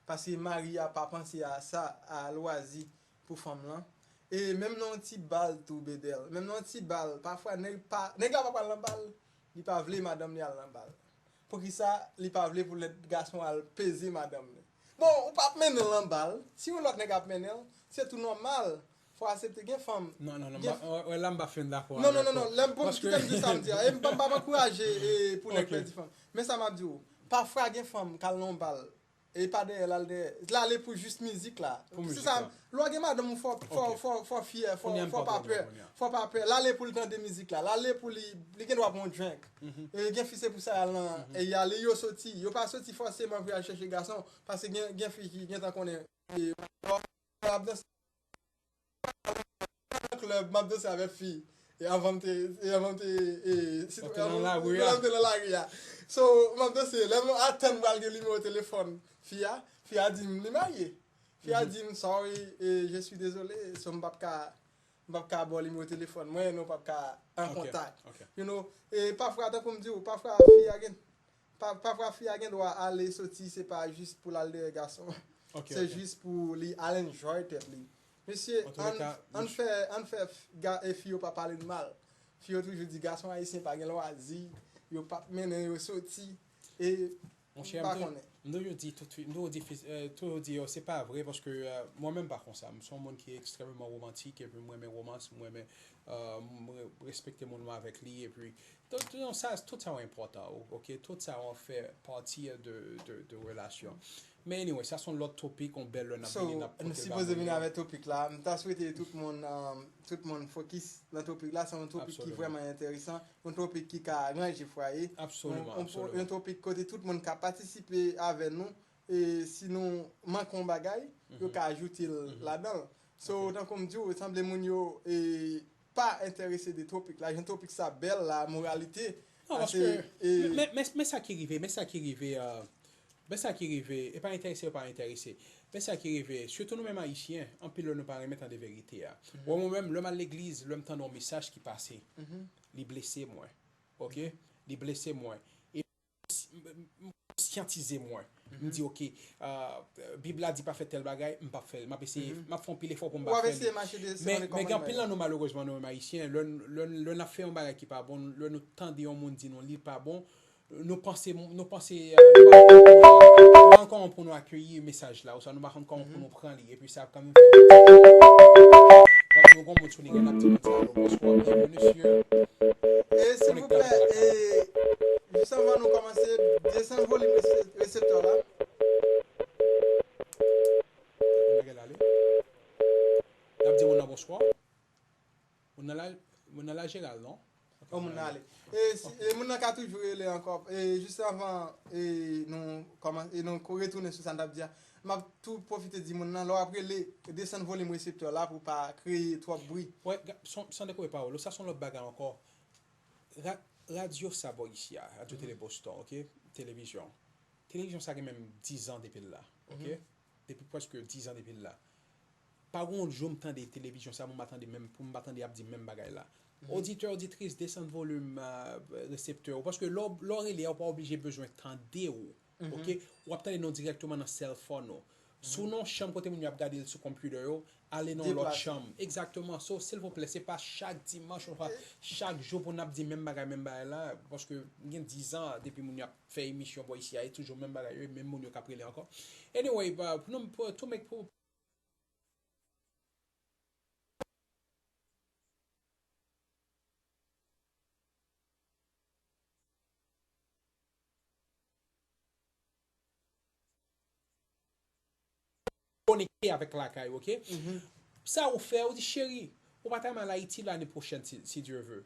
paske mari a pa panse a sa, a lwazi pou fanm lan. E menm nan yon ti bal tou, Bedèl, menm nan yon ti bal, pafwa nèg pa, nèg la pa pral nan bal, li pa vle madanm li al nan bal. Poukisa li pa vle pou lòt gason al peze madanm li? Bon, ou p ap mennen l nan bal. Si yon lòt nèg ap mennen l, se tou nòmal. Fò w aksepte gen fanm. Non, non, non, gen m pa, wè, la m pa fin dakò avèk ou. Non, non, non, non, lè m bon, kite m di sa m di a. E m pa, m p ap ankouraje e, pou nèg pèdi fanm. Men sa m ap di w, pafwa gen fanm k al nan yon bal, e pa dèyè l al dèyè. L ale pou jis mizik la. Pou mizik la. Se sa, lè w gen madanm ou fò, fò, fò, fò fyè, fò, fò pa pè. Fò pa pè. L ale pou l tande mizik la. L ale pou li, li gen dwa pran yon drink. E gen fi se pou sa y al nan, e y ale, yo soti. Yo pa soti fòseman pou y al chèche gason, paske gen, gen fi ki gentan konnen, e, m ap danse nan klèb, m ap danse avèk fi. E anvan m te, e anvan m te, e, si, anvan m te nan lari a. So, m ap danse, lè m atann m pral gen nimewo telefòn fi a, fi a di m li marye. Fi a di m, sorry, e, je suis désolé, so m p ap ka, m p ap ka ba w nimewo telefòn mwen, nou p ap ka an kontak. You know, e pafwa, tankou m di w, pafwa fi a gen, pa, pafwa fi a gen dwa ale soti, se pa jis pou l al dèyè gason. Se jis pou li al enjoy tèt li. Mesye, ann, ann fè, ann fè ga, e fi yo pa pale n mal. Fi yo toujou di gason ayisyen pa gen lwazi, yo p ap mennen yo soti. E Monchè, m toujou di tout, m toujou di, toujou di yo, se pa vre, paske mwen menm pa konsa. M se yon moun ki ekstrèmeman womantik, epi m renmen womans, m renmen, m respekte moun mwen avèk li, epi tout, tout sa, tout sa yo enpòtan, oke? Tout sa yo fè pati de, de, de relasyon. Men anyway, sa se yon lòt topik, yon bèl lè n ap vini, n ap pote l ba moun yo. So, nou sipoze vini avèk topik la. M ta swete tout moun, tout moun fokis nan topik la. Se yon topik ki vrèman enteresan. Yon topik ki ka ranje fwaye. Absoliman, absoliman. Yon topik kote tout moun ka patisipe avè nou, e si nou manke yon bagay, yo ka ajoute l ladan l. So, tankou m di w, sanble moun yo, e, pa enterese de topik la, jan topik sa bèl la, moralite. Non, paske, men, men, men sa ki rive, men sa ki rive, men sa ki rive, e pa enterese, yo pa enterese. Men sa ki rive, sitou nou menm Ayisyen, anpil lè nou pa renmen tande verite a. Wè mwen menm, lè m al legliz, lè m tande yon mesaj ki pase, li blese mwen. Oke? Li blese mwen. E m, m, m konsyantize mwen. M di, oke, ah, Bib la di pa fè tèl bagay, m p ap fè l. M ap eseye, m ap fè yon pil efò pou m pa fè li. Men, men gen anpil nan nou, malerezman, nou menm Ayisyen, lè, lè, lè n ap fè yon bagay ki pa bon, lè nou tande yon moun di nou li pa bon, nou panse, nou panse, eh, nou pa, nou pa ankò pran pou nou akeyi mesaj la, oswa nou pa ankò pran pou nou pran li, epi sa ap kanmenm fè nou, nou gen moun sou liy la, n ap di moun sa, alo, bonswa, byenveni, sir. E silvouplè, e, jis anvan nou kòmanse, desann volim resep-, reseptè la. N ap di moun nan bonswa. Moun nan la, moun nan la Jeral, non? Oh, moun nan ale. E, si, e moun nan ka toujou rele ankò. E, jis anvan, e, nou kòman, e nou ko-, retounen sou sa n t ap di a, m ap tou pwofite di moun nan, lè w ap rele, desann volim reseptè la pou pa kreye twòp bri. Wè, ga-, son, san dekoupe pawòl ou, sa se yon lòt bagay ankò. Ra-, radyo sa bò isi a, Radyo Tele Boston, oke? Televizyon. Televizyon sa gen menm diz an depi l la, oke? Depi prèske diz an depi l la. Pa gen yon jou m tande televizyon sa, pou m pa tande menm, pou m pa tande y ap di menm bagay la. Oditè, oditris, desann volim, ah, reseptè ou. Paske lè w, lè w rele a, ou pa oblije bezwen tande w. Oke? W ap tande nou dirèkteman nan cell phone ou. Si w nan yon chanm kote moun yo ap gade l sou computer yo, ale nan yon lòt chanm. Egzakteman. So, silvouplè, se pa chak dimanch, oswa chak jou pou n ap di menm bagay, menm bagay la. Paske gen diz an, depi moun yo ap fè emisyon bò isi a, e toujou menm bagay yo, e menm moun yo k ap rele ankò. Anyway, ba, pou nou, pou, to make, pou, konekte avèk lakay, oke? Sa ou fè, ou di, cheri, ou pa ta mal Ayiti lane pwochèn, si, si Dye vle.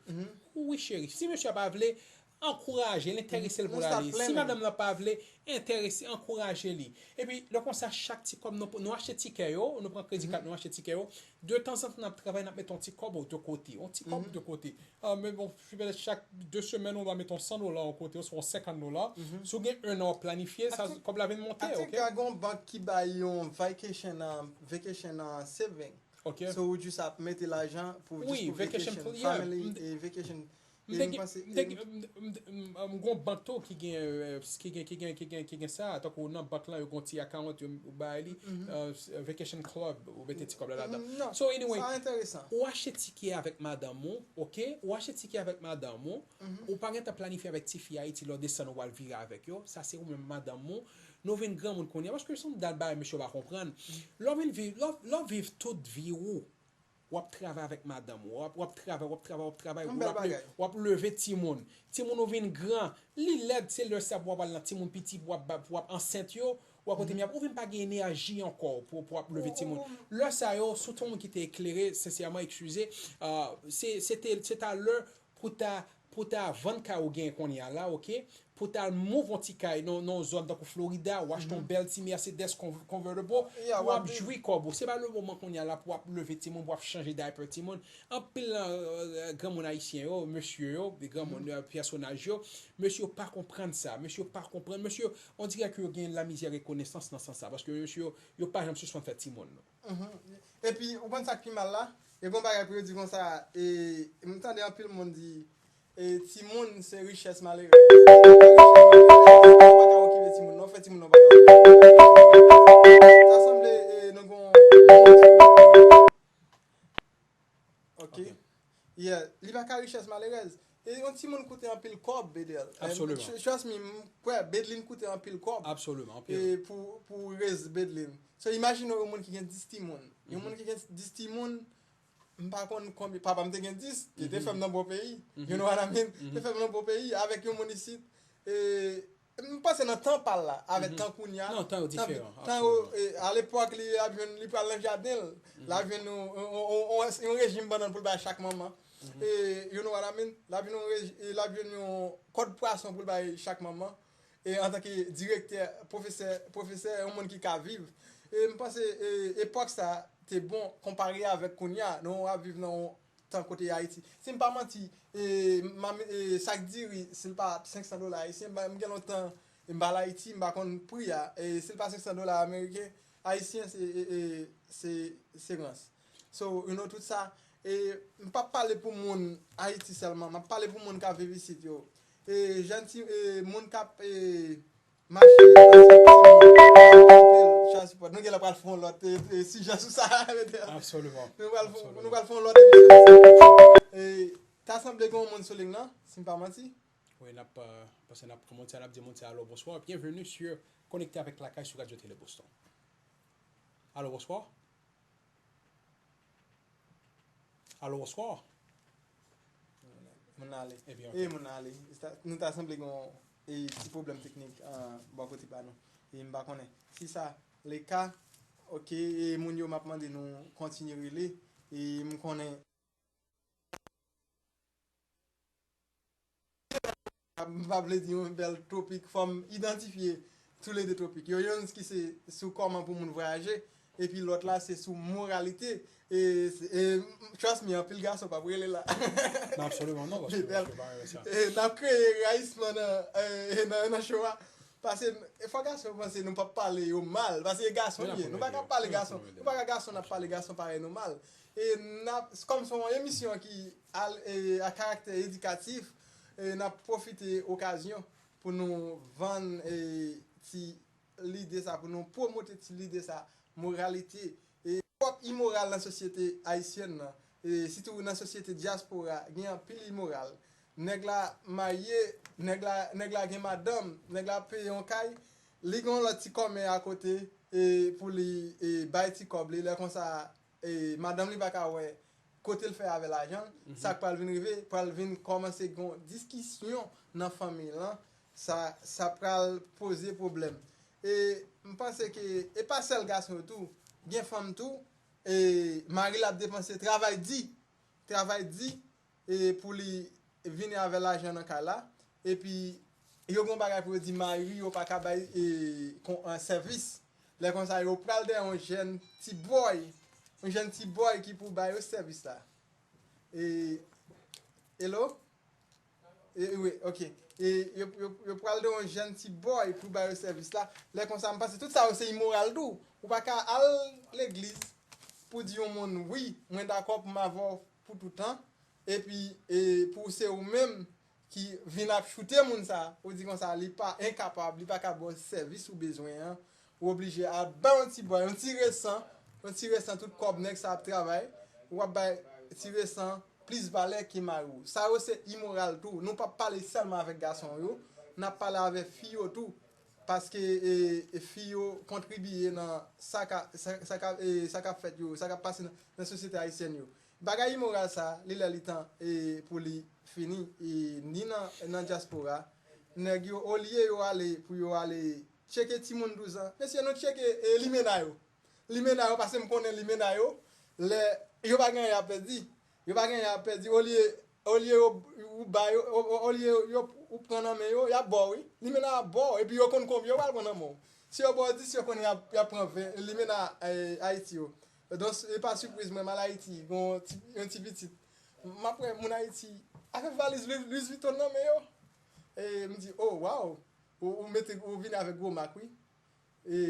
Wi, cheri. Si mesye a pa vle, ankouraje l, enterese l pou l ale. Si madanm nan pa vle, enterese, ankouraje li. Epi, lè konsa, chak ti kòb, nou, nou achte tikè yo, nou pran kredi kat, nou achte tikè yo. De tanzantan, n ap travay, n ap mete yon ti kòb de kote. Yon ti kòb de kote. Ah, men bon, petèt chak de semèn, ou va mete yon san dola yon kote, oswa yon senkant dola. Si w gen en an w ap planifye, sa, kòb la vin monte, oke? I think gen yon bank ki bay yon vacation, um, vacation, uh, saving. Ok. So, ou jis ap mete lajan pou, jis pou vacation, family, e vacation. M te gen, m te gen, m, m, m, m, m gon bank tou ki gen, euh, ki gen, ki gen, ki gen, ki gen sa, tankou nan bank lan, yo gon ti account, yo, ou bay li, euh, vacation club, ou mete ti kòb la ladan. So, anyway, ou achte tikè avèk madanm ou, ok? Ou achte tikè avèk madanm ou, ou pa gentan planifye avèk tifi Ayiti, lè w desann, ou al vire avèk yo, sa se ou menm madanm ou, nou vin granmoun kounye a, paske se yon dat bagay mesye yo pa konprann. Lè w vin viv, lè w, lè w viv tout vi ou, w ap travay avèk madanm ou, w ap, w ap travay, w ap travay, w ap travay, w ap le-, w ap leve timoun. Timoun ou vin gran, li lèd, se lè sa pou w ap al nan timoun piti, pou w ap ba-, pou w ap ansent yo, ou ap kote m ap, ou vin pa gen enèji ankò pou, pou w ap leve timoun. Lè sa yo, si w te yon moun ki te eklere, sensèman, eskize, ah, se, se te, se ta lè pou ta, pou ta vann kay ou genyen kounye a la, ok? Pou ta move yon ti kay nan, nan yon zòn tankou Florida, ou achte yon bèl ti Mercedes con-, convertible, pou w ap jwi kòb ou. Se pa le moman kounye a la pou w ap leve timoun, pou w ap chanje diaper timoun. Anpil nan, euh, granmoun ayisyen yo, mesye yo, granmoun, euh, pèsonaj yo, mesye yo pa konprann sa. Mesye yo pa konprann. Mesye yo, on dirè ke yo gen lamizè rekonesans nan sans sa. Paske mesye yo, yo pa janm sispann fè timoun. Epi, ou konn sa k pi mal la? Yo gon bagay pou yo di konsa, e, m tande anpil moun di, e, timoun se richès malerèz. Timoun pa ka okipe timoun, non, fè timoun nan pa ka okipe. Sa sanble, e, nou gon, ok. Yeah, li pa ka richès malerèz. E yon timoun koute anpil kòb, Bedel. Absolument. Trust me, m kwè Bedlin koute anpil kòb. Absolument, anpil. E pou, pou rez Bedlin. So, imajine yon moun ki gen dis timoun. Yon moun ki gen dis timoun, m pa konn konbyen, papa m te gen dis, li te fè m nan bò peyi. You know what I mean? Te fè m nan bò peyi, avèk yon moun isit. E, m panse nan tan pa l la, avèk tan kounye a. Non, tan yo diferan, tan yo, e, alepòk, li ap jwenn, li pral nan jaden l, l ap jwenn yon, yon, yon, yon, yon rejim bannann pou l bay chak manman. E, you know what I mean? L ap jwenn yon reji-, e, l ap jwenn yon kòd pwason pou l bay chak manman. E, antanke direktè, pwofesè, pwofesè, yon moun ki ka viv. E, m panse, e, epòk sa te bon konpare avèk kounye a. Nou ap viv nan yon tan kote Ayiti. Si m pa manti, e, m a, e, sak diri, si l pa senk san dola ayisyen, m, m gen lontan, e, m pa al Ayiti, m pa konn pri a. E, si l pa senk san dola ameriken, Ayisyen se, e, e, se, se rans. So, you know, tout sa, e, m p ap pale pou moun Ayiti sèlman, m ap pale pou moun k ap viv isit yo. E, jèn ti, e, moun k ap, e, mache, e, se ti moun, anpil, child support. Nou genlè pral fè yon lòt, e, e, sijè sou sa, Metel. Absoliman. Nou pral fè, nou pral fè yon lòt emisyon sou sa. E, ta sanble gen yon moun sou liy lan, si m pa manti. Wi, n ap, euh, paske n ap kòmanse, n ap di moun sa alo, bonswa, bienvenue sur Connecté avec Lakay sou Radio Télé Boston. Alo, bonswa. Alo, bonswa. Moun nan ale. Ebyen, ok. E moun nan ale. Sa, nou ta sanble gen yon, e, ti pwoblèm teknik, ah, bò kote pa nou. E m pa konnen si sa le ka, ok, e moun yo m ap mande nou kontinye rele. E m konnen m pa vle di yon bèl topik, fò m idantifye toulede topik yo. Youn ki se sou kòman pou moun vwayaje, epi lòt la se sou moralite. E, e, trust me, anpil gason p ap rele la. Non, absoliman, non, paske, paske pa renmen sa. E, n ap kreye rayisman nan, e, nan, nan show a. Paske, e, fò gason panse nou p ap pale yo mal. Paske e gason yo ye. Nou pa ka pale gason. Nou pa ka gason, n ap pale gason parèy nou mal. E n ap, kòm se yon emisyon ki al, e, a karaktè edikatif, e, n ap pwofite okazyon pou nou vann, e, ti lide sa, pou nou pwomote ti lide sa, moralite. E, twòp imoral nan sosyete ayisyèn nan, e, sitou nan sosyete dyaspora, gen anpil imoral. Nèg la marye, nèg la, nèg la gen madanm, nèg la peye yon kay, li gen yon lòt ti kòmè akote, e, pou li, e, bay ti kòb li. Lè konsa, e, madanm li pa ka wè kote l fè avè lajan l, sa k pral vin rive, pral vin kòmanse gen yon diskisyon nan fanmi lan, sa, sa pral poze pwoblèm. E m panse ke e pa sèl gason yo tou, gen fanm tou, e mari l ap depanse, travay di, travay di, e pou li vini avè lajan nan kay la, epi yo gen yon bagay pou yo di mari yo pa ka bay, e, kon, an sèvis. Lè konsa, yo pral dèyè yon jèn ti bòy, yon jèn ti bòy ki pou ba yo sèvis la. E, hello? E, wi, ok. E, yo, yo, yo pral dèyè yon jèn ti bòy pou ba yo sèvis la. Lè konsa, m panse tout sa yo se imoral tou. Ou pa ka al legliz pou di yon moun, wi, mwen dakò pou m avè w pou toutan, epi, e, pou se ou menm ki vin ap choute moun sa, ou di konsa, li pa enkapab, li pa ka ba w sèvis ou bezwen an, ou oblije al bay yon ti bòy, yon ti resan, yon ti resan tout kòb nèg sa ap travay, ou ap bay ti resan plis valè ke mari w. Sa yo se imoral tou. Nou p ap pale sèlman avèk gason yo, n ap pale avèk fi yo tou. Paske, e, e fi yo kontribiye nan sa ka, sa, sa ka, e, sa k ap fèt yo, sa k ap pase nan, nan sosyete ayisyèn yo. Bagay imoral sa, li lè li tan, e, pou li fini, e, ni nan, nan dyaspora, nèg yo, olye yo ale, pou yo ale tcheke timoun douz an, mesye, nou tcheke, e, limena yo. Limena yo, paske m konnen limena yo, lè yo pa gen anyen y ap pèdi. Yo pa gen anyen y ap pèdi. Olye, olye yo, ou ba yo, o-, o-, olye yo, ou pran nan men yo, y ap ba w, wi. Limena ap ba w, epi yo konn konbyen yo pral pran nan men w. Si yo ba w dis, yo konnen y ap, y ap pran ven. Limena, e, Ayiti yo. Donk, e pa sipriz mwen, m al Ayiti, gon ti, yon ti pitit. M ap wè moun Ayiti avèk valiz Louis, Louis Vuitton nan men yo. E m di, oh, wow, ou, ou mete, ou vini avèk gwo mak, wi. E,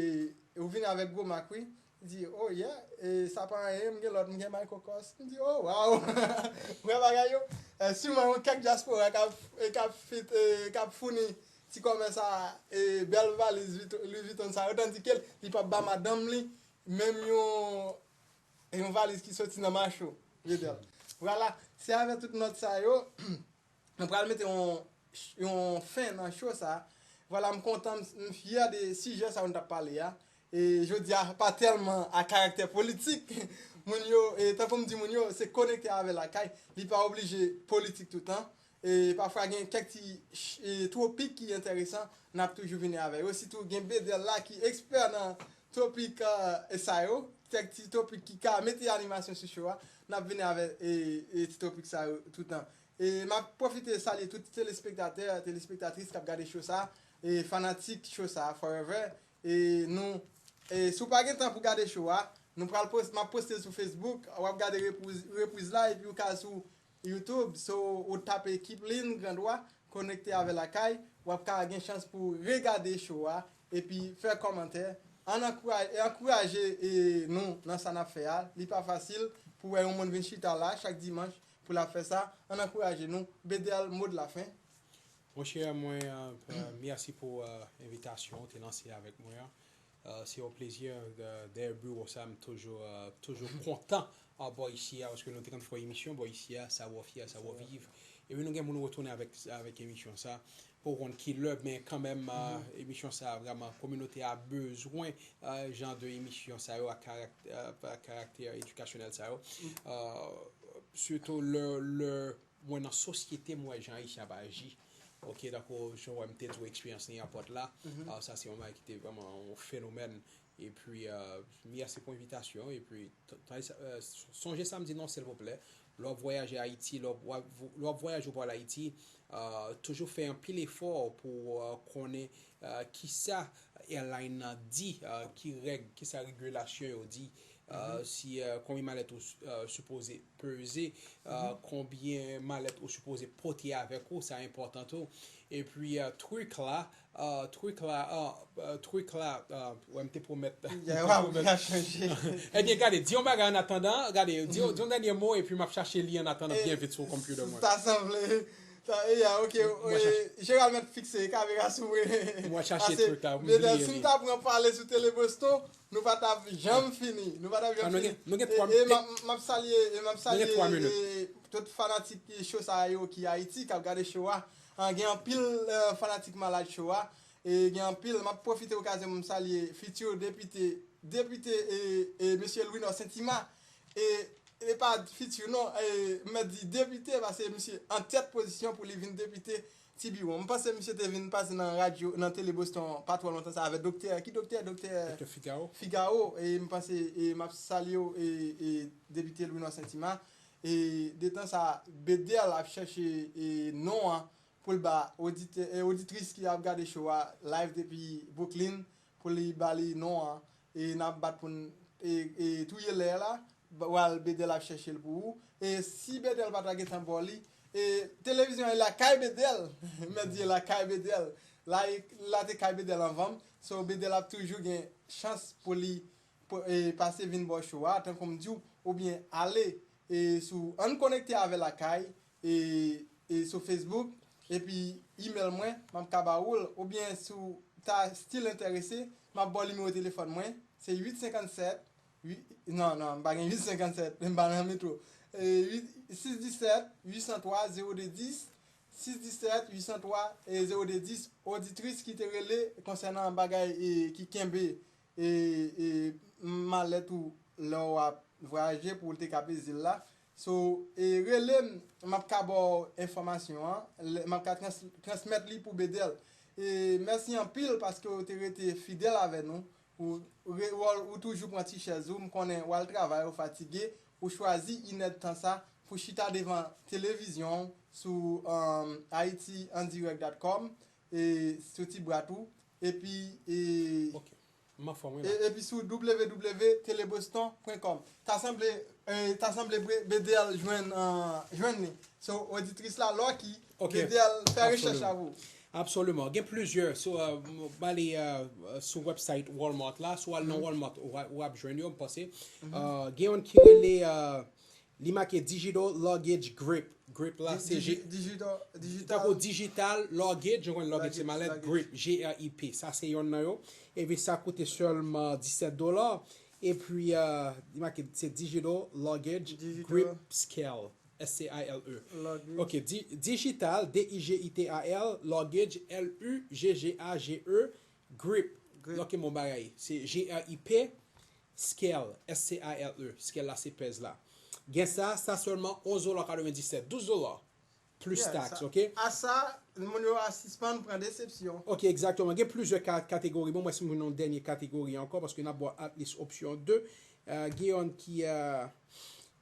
ou vini avèk gwo mak, wi. Li di, oh, yeah, e, sa pa anyen, m gen lòt, m gen Michael Kors. M di, oh, wow. Wè bagay yo. E, siman yon kèk dyaspora k ap, e, k ap fit, e, k ap founi ti kòmè sa, e, bèl valiz Vuitton, Louis Vuitton sa yo, tandike li p ap ba madanm li menm yon, yon valiz ki soti nan mache, Vedel. Vwala, se avèk tout nòt sa yo, nou pral mete yon, yon fen nan show sa. Vwala, m kontan, m, m fyè de sijè sa yo nou t ap pale a. E jodi a, pa tèlman a karaktè politik. Moun yo, e tankou m di moun yo, se konekte avè lakay. Li pa oblije politik toutan. E pafwa gen kèk ti ch-, e, topik ki enteresan, n ap toujou vini avè yo. Sitou gen Bedel la ki ekspè nan topik, e, sa yo. Kèk ti topik ki ka mete animasyon sou show a. N ap vini avè, e, e, ti topik sa yo toutan. E m ap pwofite salye tout telespektatè, telespektatris k ap gade show sa, e fanatik show sa, forever. E nou, e si w pa gen tan pou gade show a, nou pral post, m ap poste l sou Facebook, w ap gade repriz, repriz la, epi w ka sou YouTube, so ou tape Kiplin Grandwa, konekte avè lakay, w ap ka gen chans pou regade show a, epi fè kòmantè, Ann ankouraje, ankouraje e, nou nan sa n ap fè a. Li pa fasil pou wè yon moun vin chita la chak dimanch pou l ap fè sa. Ann ankouraje nou. Bedel, mo de la fen. Monchè, mwen, euh, euh, mèsi pou euh, envitasyon ou te lanse avèk mwen an. Euh, se yon plezi euh, dèyè biwo sa, m toujou euh, toujou kontan anbò isi a, paske nou te konn fè yon emisyon bò isi a, Savoir Faire, Savoir Vivre. Epi nou gen pou nou retounen avèk, avèk emisyon sa. Pou konn ki lè, men kanmenm, euh, emisyon sa vrèman, kominote a bezwen euh, jan de emisyon sa yo ak karaktè, euh, karaktè edikasyonèl sa yo. Euh, sitou lè, lè mwen nan sosyete, m wè jan Ayisyen ap aji. Ok, tankou jan w wè m te di w eksperyans nan Airport la, ah, sa se yon bagay ki te vrèman yon fenomèn. Epi, euh, mèsi pou envitasyon. Epi, t- t- euh, sonje sa m di non, silvouplè. Lè w ap vwayaje Ayiti, lè w ap, lè w ap vwayaje pou al Ayiti, euh, toujou fè anpil efò pou euh, konnen euh, kisa airline nan di, euh, ki règ, kisa regilasyon yo di, euh, si euh, konbyen malèt ou euh, sipoze peze, euh, konbyen malèt ou sipoze pote avèk ou, sa enpòtan tou. Epi euh, trik la, euh, trik la, euh, euh, trik la, euh, wè m te pwomèt. Ya, w ap ka chanje. Ebyen, gade, di yon bagay an atandan, gade, di yon, di yon dènye mo, epi m ap chache li an atandan byen vit sou konpyouta mwen. Sa sanble. Sa, ya, ok. Mwen chache. Jeral mèt fikse kamera sou mwen. Mwen chache trik la, m Bedel, bliye si m li. Ta pran pale sou Tele Boston, nou pa t ap janm fini. Nou pa t ap Ah, janm nou fini. gen- nou gen twa- E, e m ap- m ap salye, e m ap Nou gen twa salye minit. e, tout fanatik show sa yo ki Ayiti, k ap gade show a. Ah, gen anpil euh, fanatik malad show a. E gen anpil, m ap pwofite okazyon pou m salye fitir depite, depite e, e mesye Louinor Sentima. E, e pa fitir non, e, m mèt di depite, paske misye an tèt pozisyon pou li vin depite Tibiwon. M panse misye te vin pase nan radyo, nan Tele Boston pa twò lontan sa avèk doktè, ki doktè, doktè Doktè Figaro. Figaro, e m panse e m ap salye w, e, e depite Louinor Sentima. E detan sa, Bedel ap chèche e non an pou l ba oditè, e oditris ki ap gade show a live depi Brooklyn, pou li ba li non an. E n ap bat pou n e, e touye lè la, ba- w al Bedel ap chèche l pou ou. E si Bedel pa ta gentan ba w li, e televizyon e lakay Bedel, mèt di e lakay Bedel. La, e- la te kay Bedel anvan m. So, Bedel ap toujou gen chans pou li pou- e, pase vin ba w show a, tankou m di w, oubyen ale e, sou, ann konekte avè lakay e, e sou Facebook, epi email mwen, m ap ka ba ou l, oubyen si w ta still enterese, m ap ba w nimewo telefòn mwen, se uit senkannsèt, ui- non, non, m pa gen uit senkannsèt, m pa nan metwo. E, uit- sis disèt, uit san twa, zewo de dis, sis disèt, uit san twa, e zewo de dis, oditris ki te rele konsènan bagay e, ki kenbe e, e malèt ou lè w ap vwayaje pou w te ka peze l la. So, e rele m, m ap ka ba w enfòmasyon an, lè- m ap ka trans- transmèt li pou Bedel. E mèsi anpil paske w te rete fidèl avè nou. Ou, re- w, ou toujou pran ti chèz ou, m konnen w al travay, ou fatige, ou chwazi inèdtan sa pou chita devan televizyon w sou um, haitiandirect.com e sou ti bwat ou. Epi, e, Ok. M anfòm, wi. E, epi sou www teleboston.com. Ta sanble, e, ta sanble Bre- Bedel jwenn, uh, jwenn li. So, oditris la, Lucky, Ok. Bedel, fè rechèch avè w. Absolument. Gen plizyè. So, uh, m- m ale uh, sou website Walmart la. So, al nan Walmart, ou a- ou ap jwenn yo, m panse. Uh, gen yon ki rele, uh, li make Digital Luggage Grip. Grip la, se Digi- je- Digital, digital. Tankou digital luggage, ou konn luggage se Luggage, malèt, luggage. Grip, G R I P. Sa se yonn nan yo. Epi sa koute sèlman disèt dola. Epi, uh, li make se Digital Luggage Digital. Grip Scale. S C I L E. Luggage. Ok, di- digital, D I G I T A L, luggage, L U G G A G E, grip. Grip. Ok, mon bagay. Se G R I P, scale, S C I L E. Scale la se pèz la. Gen sa, sa sèlman onz dola katrevenndisèt, douz dola. Plis Yeah, taks, sa- ok? A sa, moun yo a sispann pran desepsyon. Ok, egzakteman. Gen plizyè ka- kategori. Bon, mwen si mwen nan dènye kategori ankò, paske n ap bò at least opsyon de. Uh, gen yon ki, uh,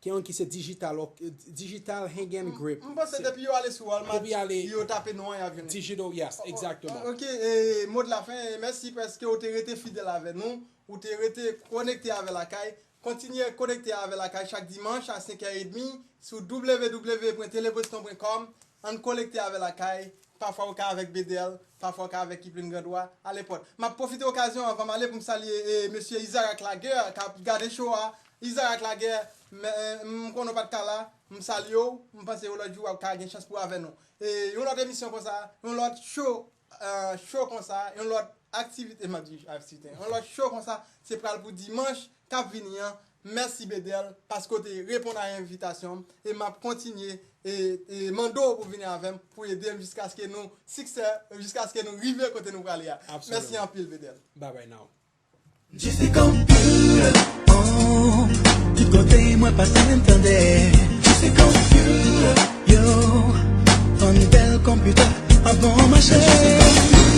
gen yon ki se digital, ok, digital hang and grip. M panse depi yo ale sou Walmart, Depi ale- yo tape non an, y ap vini. Digital, yes, egzakteman. Ok, e mo de la fen, mèsi paske ou te rete fidèl avè nou, ou te rete konekte avè Lakay. Kontinye konekte avè Lakay chak dimanch a senk è edmi sou www.teleboston.com ann konekte avè lakay. Pafwa ou ka avèk Bedel, pafwa ou ka avèk Kiplin Grandwa, alepòt. M ap pwofite okazyon anvan m ale pou m salye e, mesye Izarak Laguerre k ap gade show a. Izarak Laguerre, m konnen w pa t ka la, m salye w, m panse yon lòt jou w ap ka gen chans pou w avè nou. E yon lòt emisyon konsa, yon lòt show, show konsa, yon lòt aktivite, m ap di aktivite, yon lòt show konsa, se pral pou dimanch k ap vini an. Mèsi Bedel, paske w te reponn a envitasyon m, e m ap kontinye e, e mande w pou vini avè m, pou ede m jiskaske nou siksè, jiskaske nou rive kote nou prale a. Mèsi anpil Bedel. Bye bye now. Juicy Computer, oh, tout kote mwen pase m tande. Juicy Computer, yo, fann bèl konpitè, an bon mache.